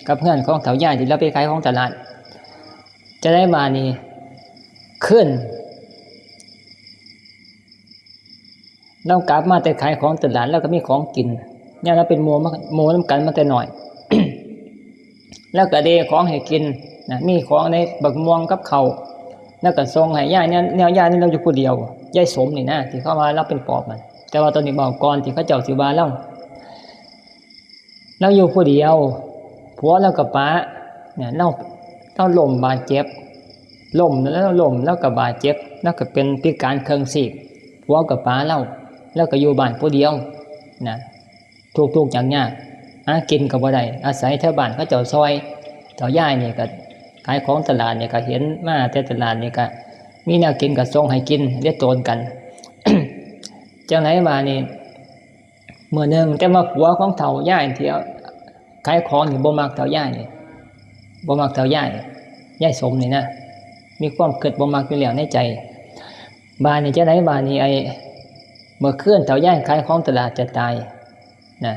กับเฮือนของเฒ่ายายที่ลาวไปขายของตลาด จั่งใดบาดนี้ คืน ลาวกลับมาแต่ขายของตลาด ลาวก็มีของกิน ยามลาวเป็นหมู่มา หมู่นำกันมาแต่น้อย ลาวก็ได้ของให้กินนะ มีของในบักม่วงกับข้าว ลาวก็ส่งให้ยาย แนว แนวยายนี่ลาวอยู่ผู้เดียว ยายสมนี่นะ ที่เขาว่าลาวเป็นปอบนั่น แต่ว่าตอนนี้เว้าก่อนที่เขาเจ้าสิว่าลาว ลาวอยู่ผู้เดียว ผัวลาวก็ปะ เนี่ย ลาว ลาวล้มบาดเจ็บ ล้ม ลาวล้ม ลาวก็บาดเจ็บ ลาวก็เป็นพิการครึ่งซีก ผัวก็ปะลาว ลาวก็อยู่บ้านผู้เดียวนะ ทุกข์ๆ ยากๆ หากินก็บ่ได้ อาศัยแถวบ้านเขาเจ้าซ่อย เฒ่ายายนี่ก็ขายของตลาดนี่ก็เห็นมาแต่ตลาดนี่ก็มีแนวกินก็ส่งให้กิน เลี้ยงโตนกัน จั่งใดบาดนี้ มื้อหนึ่ง แต่ว่าผัวของเฒ่ายายที่ขายของนี่บ่มักเฒ่ายายนี่ บ่มักเฒ่ายาย ยายสมนี่นะ มีความคิดบ่มักอยู่แล้วในใจ บาดนี้จั่งใดบาดนี้ ไอ้ เมื่อคืนเฒ่ายายขายของตลาดจะตายนะ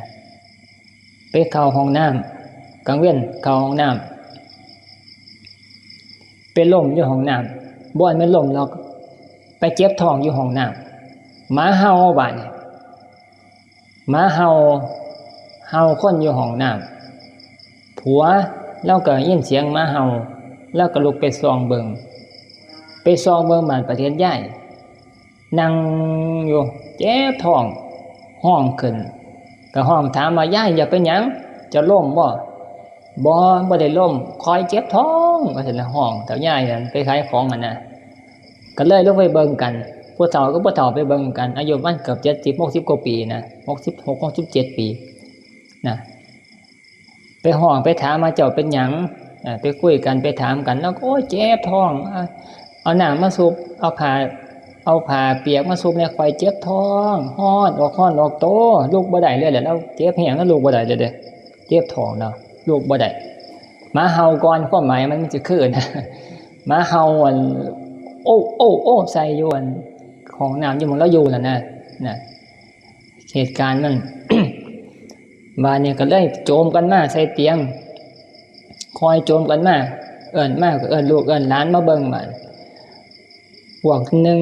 ไปเข้าห้องน้ำ กลางเว็นเข้าห้องน้ำ ไปล้มอยู่ห้องน้ำ บ่แม่นล้มหรอก ไปเจ็บท้องอยู่ห้องน้ำ หมาเห่าบาดนี้ หมาเห่า เห่าคนอยู่ห้องน้ำ ผัวลาวก็ยินเสียงหมาเห่า แล้วก็ลุกไปส่องเบิ่ง ไปส่องเบิ่งบาดประเทศยาย นั่งอยู่ เจ็บท้อง ฮ้องขึ้น ก็ฮ้องถามว่า "ยาย เจ้าเป็นหยัง เจ้าล้มบ่" "บ่ บ่ได้ล้ม ข้อยเจ็บท้อง" ว่าซั่นล่ะ ฮ้อง เฒ่ายายนั่นไปขายของหั่นนะ ก็เลยลงไปเบิ่งกัน ผู้เฒ่ากับผู้เฒ่าไปเบิ่งกัน อายุมันเกือบเจ็ดสิบ หกสิบกว่าปีนะ หกสิบหก หกสิบเจ็ดปีนะ ไปฮ้องไปถามว่า "เจ้าเป็นหยัง" เอ่อ ไปคุยกันไปถามกัน แล้วก็ "โอ้ย เจ็บท้อง อ่ะ เอาน้ำมาซุบ เอาผ้า เอาผ้าเปียกมาซุบแหน่ ข้อยเจ็บท้อง ฮ้อนออกฮ้อนออกโต ลุกบ่ได้เลยแหละ แล้วเจ็บแฮง แล้วลุกบ่ได้เลยเด้ เจ็บท้องเนาะ ลุกบ่ได้" หมาเห่าก่อน ความหมายมันสิคือนะ หมาเห่า อัน โอ้ โอ้ โอ้ ใส่อยู่ อัน ห้องน้ำอยู่หม่องลาวอยู่นั่นนะ นะ เหตุการณ์มัน บาดนี้ก็เลยโจมกันมาใส่เตียง คอยโจมกันมา เอิ้นมาก็เอิ้นลูกเอิ้นหลานมาเบิ่งบาด พวกหนึ่ง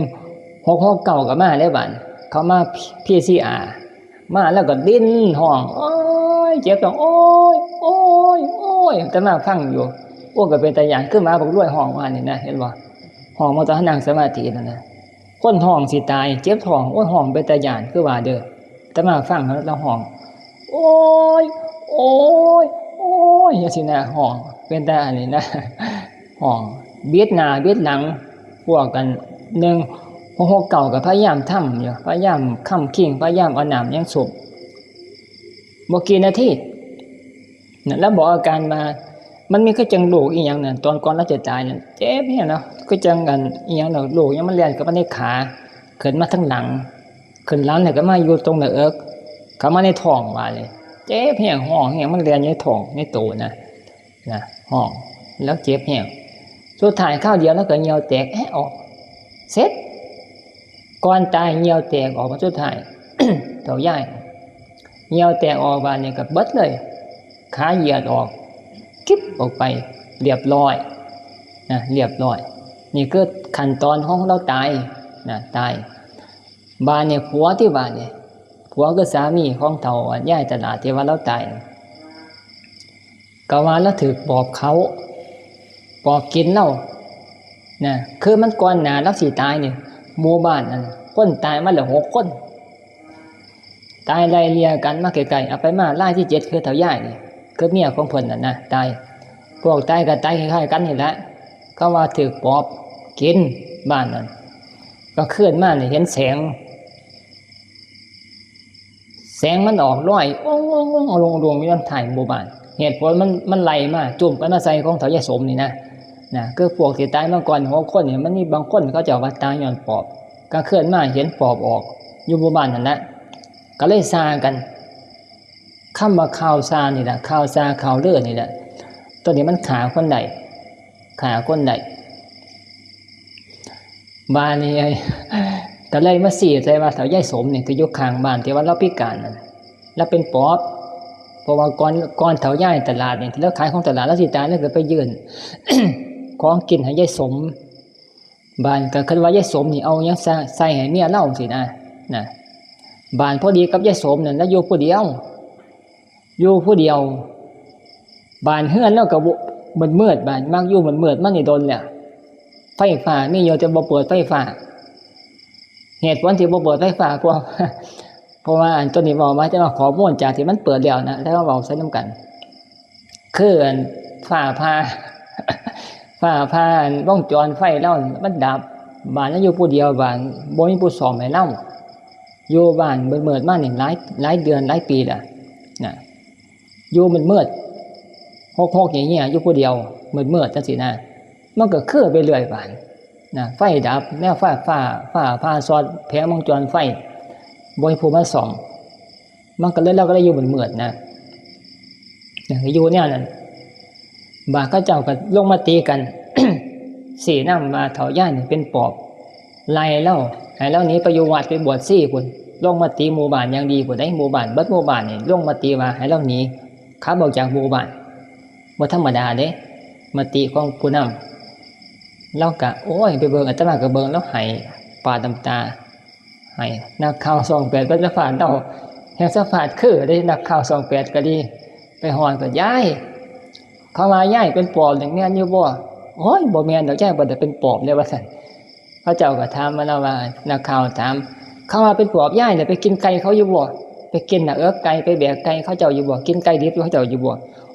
หกหกเก้าก็มาแล้วบาด เขามา พีซีอาร์ มาแล้วก็ดิ้นฮ้อง "โอ๊ย เจ็บท้อง โอ๊ย โอ๊ย โอ๊ย" อาตมาฟังอยู่ โอ้ ก็เป็นตาย้าน คือหมาบักรวยฮ้องว่านี่นะ เห็นบ่ ฮ้องมาตอนนั่งสมาธินั่นนะ คนฮ้องสิตาย เจ็บท้อง โอ้ย ฮ้องเป็นตาย้าน คือว่าเด้อ อาตมาฟังแล้วฮ้อง "โอ๊ย โอ๊ย โอ๊ย" จังซี่นะ ฮ้องเป็นตาอันนี้นะ ฮ้องบิดหน้าบิดหลัง พวกกัน หนึ่งหกหกเก้าก็พยายามทำอยู่ พยายามค้ำคิง พยายามเอาน้ำยังซุบ บ่กี่นาที นั่น แล้วบอกอาการมา มันมีคือจังโรคอีหยังนั่น ตอนก่อนเราจะตายนั่น เจ็บแฮงเนาะ คือจังอันอีหยังเนาะ โรคอีหยังมันแล่นเข้ามาในขา ขึ้นมาทางหลัง ขึ้นหลังแล้วก็มาอยู่ตรงหน้าอก เข้ามาในท้องว่าเลย เจ็บแฮง ฮ้องแฮง มันแล่นอยู่ในท้อง ในโตนะ นะ ฮ้อง แล้วเจ็บแฮง สุดท้ายคราวเดียวแล้วก็เหยี่ยวแตกแอะออก เสร็จ ก่อนตายเหยี่ยวแตกออกมาสุดท้าย เฒ่ายาย เหยี่ยวแตกออกบาดนี้ก็เบิดเลย ขาเหยียดออก กิบออกไป เรียบร้อย นะ เรียบร้อย นี่คือขั้นตอนของเราตาย นะ ตาย บาดนี้ผัวที่บาดนี้ ผัวคือสามีของเฒ่ายายตลาดที่ว่าเราตาย ก็ว่าเราถืกปอบเขา ปอบกินเรา นะ คือมันก่อนหน้าเราสิตายนี่ หมู่บ้านนั่น คนตายมาแล้วหกคน ตายไล่เลี่ยกันมาใกล้ๆ เอาไปมา รายที่เจ็ดคือเฒ่ายายนี่ คือเมียของเพิ่นนั่นนะ ตาย พวกตายก็ตายคล้ายๆกันนี่แหละ เขาว่าถืกปอบกินบ้านนั่น ก็คืนมานี่เห็นแสง แสงมันออกลอย โอ้งๆๆ ลงดวงอยู่นำท้ายหมู่บ้าน เหตุผลมัน มันไล่มา จุ่มกันมาใส่ของเฒ่ายายสมนี่นะ นะ คือพวกที่ตายมาก่อนหกคนนี่ มันมีบางคนเขาเจ้าว่าตายย้อนปอบ กลางคืนมาเห็นปอบออก อยู่หมู่บ้านนั่นแหละ ก็เลยซากัน คำว่าข่าวซานี่แหละ ข่าวซาข่าวลือนี่แหละ ตัวนี้มันฆ่าคนได้ ฆ่าคนได้ บาดนี้ ก็เลยมาซี้ใส่ว่าเฒ่ายายสมนี่ที่อยู่ข้างบ้านที่ว่าลาวพิการนั่น ลาวเป็นปอบ เพราะว่าก่อน ก่อนเฒ่ายายตลาดนี่ ที่ลาวขายของตลาด ลาวสิตาย ลาวก็ไปยื่น ของกินให้ยายสม บาดก็คิดว่ายายสมนี่เอาหยังใส่ ใส่ให้เมียลาวจังซี้นะ นะ บาดพอดีกับยายสมนั่น ลาวอยู่ผู้เดียว อยู่ผู้เดียว บาดเฮือนลาวก็บ่ มืดๆ บาดมักอยู่มืดๆ มานี่โดนแล้ว ไฟฟ้ามีอยู่แต่บ่เปิดไฟฟ้า เหตุผลที่บ่เปิดไฟฟ้า เพราะ เพราะว่าอันตัวนี้เว้ามาแต่ว่าข้อมูลจากที่มันเปิดแล้วนะ แล้วมาเว้าใส่นำกัน คืออันฟ้าผ่า ฟ้าผ่า อันวงจรไฟลาวมันดับ บาดลาวอยู่ผู้เดียว บาดบ่มีผู้ซ่อมให้ลาว อยู่บ้านมืดๆ มานี่หลาย หลายเดือนหลายปีแล้ว นะ อยู่มืดๆ หกๆ อย่างเงี้ย อยู่ผู้เดียว มืดๆ จังซี้นะ มันก็คือไปเรื่อยบาด นะ ไฟดับ แนวฟ้า ฟ้า ฟ้าผ่าช็อต แผงวงจรไฟ บ่มีผู้มาซ่อม มันก็เลย ลาวก็เลยอยู่มืดๆ นะ นะ อยู่แนวนั้น บาดเขาเจ้าก็ลงมติกัน ซี้นำว่าเฒ่ายายนี่เป็นปอบ ไล่ลาว ให้ลาวหนีไปอยู่วัดไปบวชชีพุ้น ลงมติหมู่บ้านอย่างดีพุ้นเด้ หมู่บ้าน เบิดหมู่บ้านนี่ลงมติว่าให้ลาวหนี ขับออกจากหมู่บ้าน บ่ธรรมดาเด้ มติของผู้นำ ลาวก็ โอ้ย ไปเบิ่ง อาตมาก็เบิ่ง ลาวไห้ปาดน้ำตา ไห้ นักข่าวช่องแปดก็สัมภาษณ์ลาว แฮ่งสัมภาษณ์คือเด้ นักข่าวช่องแปดก็ดี ไปฮอดก็ "ยาย เขาว่ายายเป็นปอบนี่แม่นอยู่บ่" โอ้ย บ่แม่นดอก ยายบ่ได้เป็นปอบเลย ว่าซั่น เขาเจ้าก็ถามมาแล้วว่า นักข่าวถาม เขาว่าเป็นปอบ ยายน่ะไปกินไก่เขาอยู่บ่ ไปกินหน้าเอิกไก่ ไปแบกไก่เขาเจ้าอยู่บ่ กินไก่ดิบเขาเจ้าอยู่บ่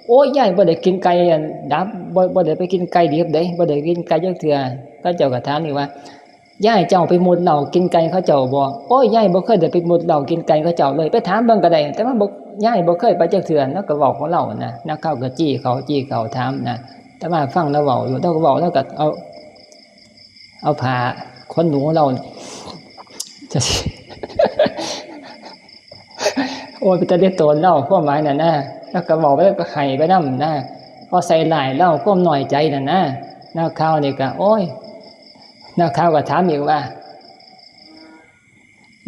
โอ้ย ยายบ่ได้กินไก่อันดับ บ่ บ่ได้ไปกินไก่ดิบเด้ บ่ได้กินไก่จักเทื่อ เขาเจ้าก็ถามอีกว่า ยายเจ้าไปมุดเหล้ากินไก่เขาเจ้าบ่ โอ้ย ยายบ่เคยได้ไปมุดเหล้ากินไก่เขาเจ้าเลย ไปถามเบิ่งก็ได้ แต่ว่าบ่ ยายบ่เคยไปจักเทื่อ แล้วก็เว้าของเรานะ นักข่าวก็จี้เขา จี้เขาถามนะ แต่ว่าฟังแล้วเว้าอยู่ แล้วก็เว้า แล้วก็เอา เอาผ้าขนหนูเรา จะ โอ้ย เป็นตาเด็ดโตนเรา ความหมายน่ะนะ แล้วก็เว้าไป แล้วก็ไห้ไปนำนะ พอใส่ร้ายเรา ความน้อยใจน่ะนะ นักข่าวนี่ก็ โอ้ย นักข่าวก็ถามอีกว่า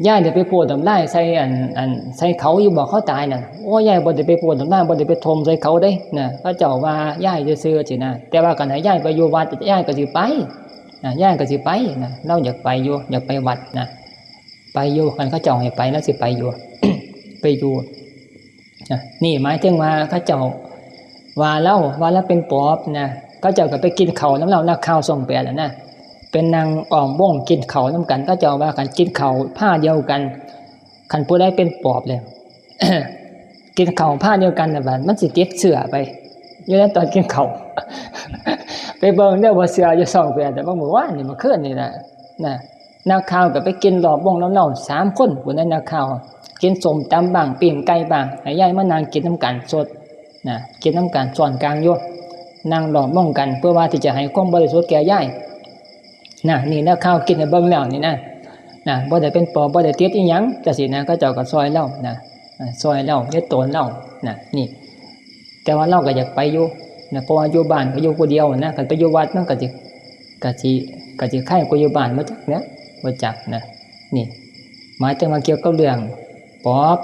ยายได้ไปพ่นน้ำลายใส่อัน อัน ใส่เขาอยู่บ่ เขาตายน่ะ โอ้ย ยายบ่ได้ไปพ่นน้ำลาย บ่ได้ไปถมใส่เขาเด้นะ เขาเจ้าว่ายายซื่อๆ ซี้นะ แต่ว่าคันให้ยายไปอยู่วัด ยายก็สิไปนะ ยายก็สิไปนะ ลาวอยากไปอยู่ อยากไปวัดนะ ไปอยู่ คันเขาเจ้าให้ไป ลาวสิไปอยู่ ไปอยู่ นะ นี่หมายถึงว่าเขาเจ้าว่าลาว ว่าลาวเป็นปอบนะ เขาเจ้าก็ไปกินข้าวนำลาว นักข่าวช่องแปดน่ะนะ ไปนั่งอ้อมวงกินข้าวนำกัน เขาเจ้าว่าคันกินข้าวพาเดียวกัน คันผู้ใดเป็นปอบแล้ว กินข้าวพาเดียวกันน่ะ บัดมันสิติดเชื้อไป อยู่ในตอนกินข้าว ไปเบิ่งเด้อ บ่เชื่อ อยู่ช่องแปด แต่ว่ามื้อวานนี่ มื้อคืนนี่นะ นะ นักข่าวก็ไปกินรอบวงนำลาว สามคนพู้นนะ นักข่าว กินส้มตำบ้าง ปิ้งไก่บ้าง ให้ยายมานั่งกินนำกันสดนะ กินนำกันซ้อนกลางอยู่ นั่งล้อมวงกัน เพื่อว่าที่จะให้ความบริสุทธิ์แก่ยายนะ นี่นักข่าวกินให้เบิ่งแล้วนี่นะ นะ บ่ได้เป็นปอบ บ่ได้ติดอิหยัง จังซี้นะ เขาเจ้าก็ซ่อยลาวนะ อ่า ซ่อยลาว เฮ็ดโตนลาวนะ นี่ แต่ว่าลาวก็อยากไปอยู่นะ เพราะว่าอยู่บ้านก็อยู่ผู้เดียวนะ คันไปอยู่วัดมันก็สิ ก็สิ ก็สิไคกว่าอยู่บ้าน บ่จักนะ บ่จักนะ นี่ หมายถึงว่าเกี่ยวกับเรื่องปอบ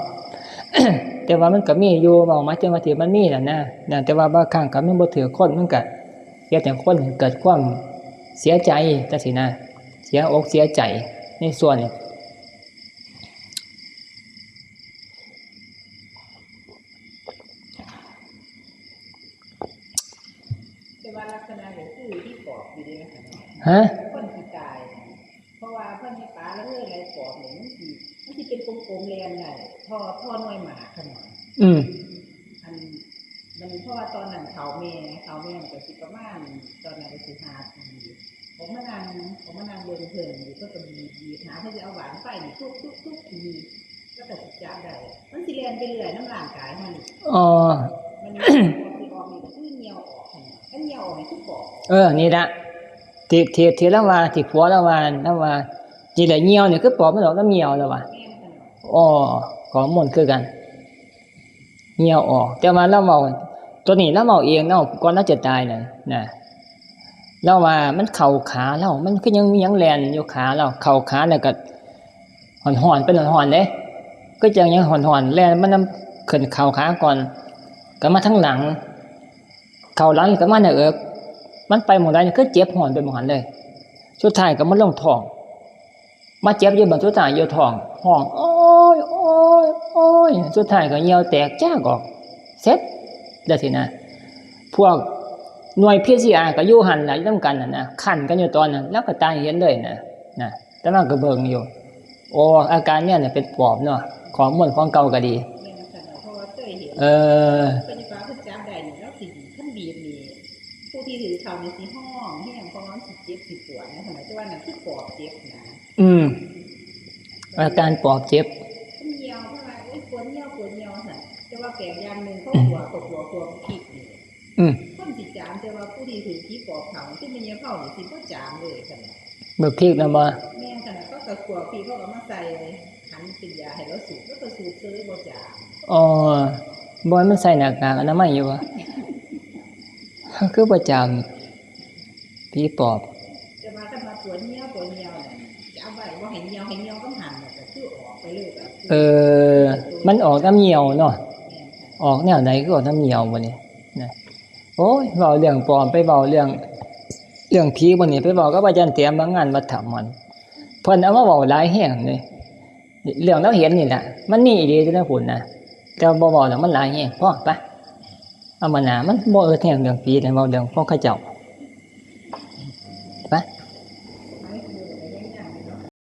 แต่ว่ามันก็มีอยู่ เว้าหมายถึงว่าที่มันมีน่ะนะ นะ แต่ว่าบางครั้งก็มันบ่ถืกคน มันก็เฮ็ดให้คนเกิดความเสียใจจังซี้นะ เสียอกเสียใจในส่วนนี้ แต่ว่าลักษณะก็คือที่ปอบอยู่เด้ ฮะ คนสิตาย เพราะว่าเพิ่นให้ปลาละเลยไหลปอบนี่ มันสิ มันสิเป็นกลมๆแล่นได้ ท่อ ท่อหน่วยหมากขนาด อืม อัน มัน เพราะว่าตอนนั้นเฒ่าแม่ เฒ่าแม่ก็สิประมาณ ตอนนั้นก็สิห้าปี ผมมานั่ง ผมมานั่งเบิ่งเพิ่นอยู่ เพิ่นก็บีบ บีบหา เพิ่นสิเอาหวานไฟนี่ทุบ ทุบ ทุบ บีบ แล้วก็สิจับได้ มันสิแล่นไปเรื่อยนำร่างกายเฮานี่ อ๋อ มันสิออกนี่ก็คือเหยี่ยวออกหั่นน่ะ คันเหยี่ยวออกนี่คือปอบ เออ นี่ละ ที่ ที่ ที่ลาวว่า ที่ผัวลาวว่า ลาวว่า นี่แหละเหยี่ยวนี่คือปอบมันออกนำเหยี่ยวลาวว่า แม่นค่ะ อ๋อ ข้อมูลคือกัน เหยี่ยวออก แต่ว่าลาวเว้า ตัวนี้ลาวเว้าเองเนาะ ก่อนลาวจะตายน่ะ นะ ลาวว่ามันเข้าขาลาว มันคือยังมีหยังแล่นอยู่ขาลาว เข้าขาแล้วก็ฮ้อนๆ เป็นฮ้อนๆเด้ คือจั่งหยังฮ้อนๆ แล่นมานำ ขึ้นเข้าขาก่อน ก็มาทางหลัง เข้าหลังก็มาหน้าอก มันไปหม่องใดนี่คือเจ็บฮ้อนไปหม่องหั้นเลย สุดท้ายก็มาลงท้อง มาเจ็บอยู่บัดสุดท้ายอยู่ท้อง ฮ้อง โอ๊ย โอ๊ย โอ๊ย สุดท้ายก็เหยี่ยวแตกจากออก เสร็จ จั่งซี้นะ พวกหน่วย พีซีอาร์ ก็อยู่หั่นล่ะ อยู่นำกันน่ะนะ คันกันอยู่ตอนนั้น ลาวก็ตายเห็นเลยนะ นะ แต่ว่าก็เบิ่งอยู่ โอ้ อาการเนี่ยน่ะเป็นปอบเนาะ ข้อมูลของเก่าก็ดี แม่นค่ะ เพราะว่าเคยเห็น เออ เพิ่นว่าเพิ่นจับได้นี่ แล้วสิ คันบีบนี่ ผู้ที่ถือเขานี่สิฮ้องแฮง เพราะว่ามันสิเจ็บสิปวดนะ แต่ว่านั่นคือปอบเจ็บนะ อืม อาการปอบเจ็บ มันเหยี่ยว เพิ่นว่า โอ๊ย ปวดเหยี่ยว ปวดเหยี่ยวหั่น แต่ว่าแปลกอย่างหนึ่ง เขาขั่ว เขาขั่ว ขั่วพริกนี่ อืม คนสิจาม แต่ว่าผู้ที่ถือผีปอบเขา คือแม่นยายเฒ่านี่สิบ่จามเลยค่ะ บักพริกนะบ่ แม่นค่ะ เขาก็ขั่วพริก เขาก็มาใส่ หั่นเป็นยาให้เราสูบ แล้วก็สูบเฉยบ่จาม อ๋อ บ่ มันใส่หน้ากากอนามัยอยู่บ่ คือบ่จาม ผีปอบ แต่ว่าคันว่าปวดเหยี่ยว ปวดเหยี่ยวน่ะ จะเอาไว้บ่ให้เหยี่ยว ให้เหยี่ยวกำหั้นน่ะ ก็คือออกไปเลย ก็คือ เออ มันออกนำเหยี่ยวเนาะ แม่นค่ะ ออกแนวใดคือออกนำเหยี่ยวบัดนี้นะ โอ้ย เว้าเรื่องปอบ ไปเว้าเรื่อง เรื่องผีบัดนี้ ไปเว้ากับอาจารย์แต้มมางานวัดถ้ำมัน เพิ่นเอามาเว้าหลายแฮงเลย เรื่องลาวเห็นนี่แหละ มันมีอีหลีอยู่ในพุ้นนะ แต่ว่าบ่เว้าแล้วมันหลายแฮง พอ ไป เอามาหน้า มันบ่เอิดแฮงเรื่องผีนะ เว้าเรื่องของเขาเจ้า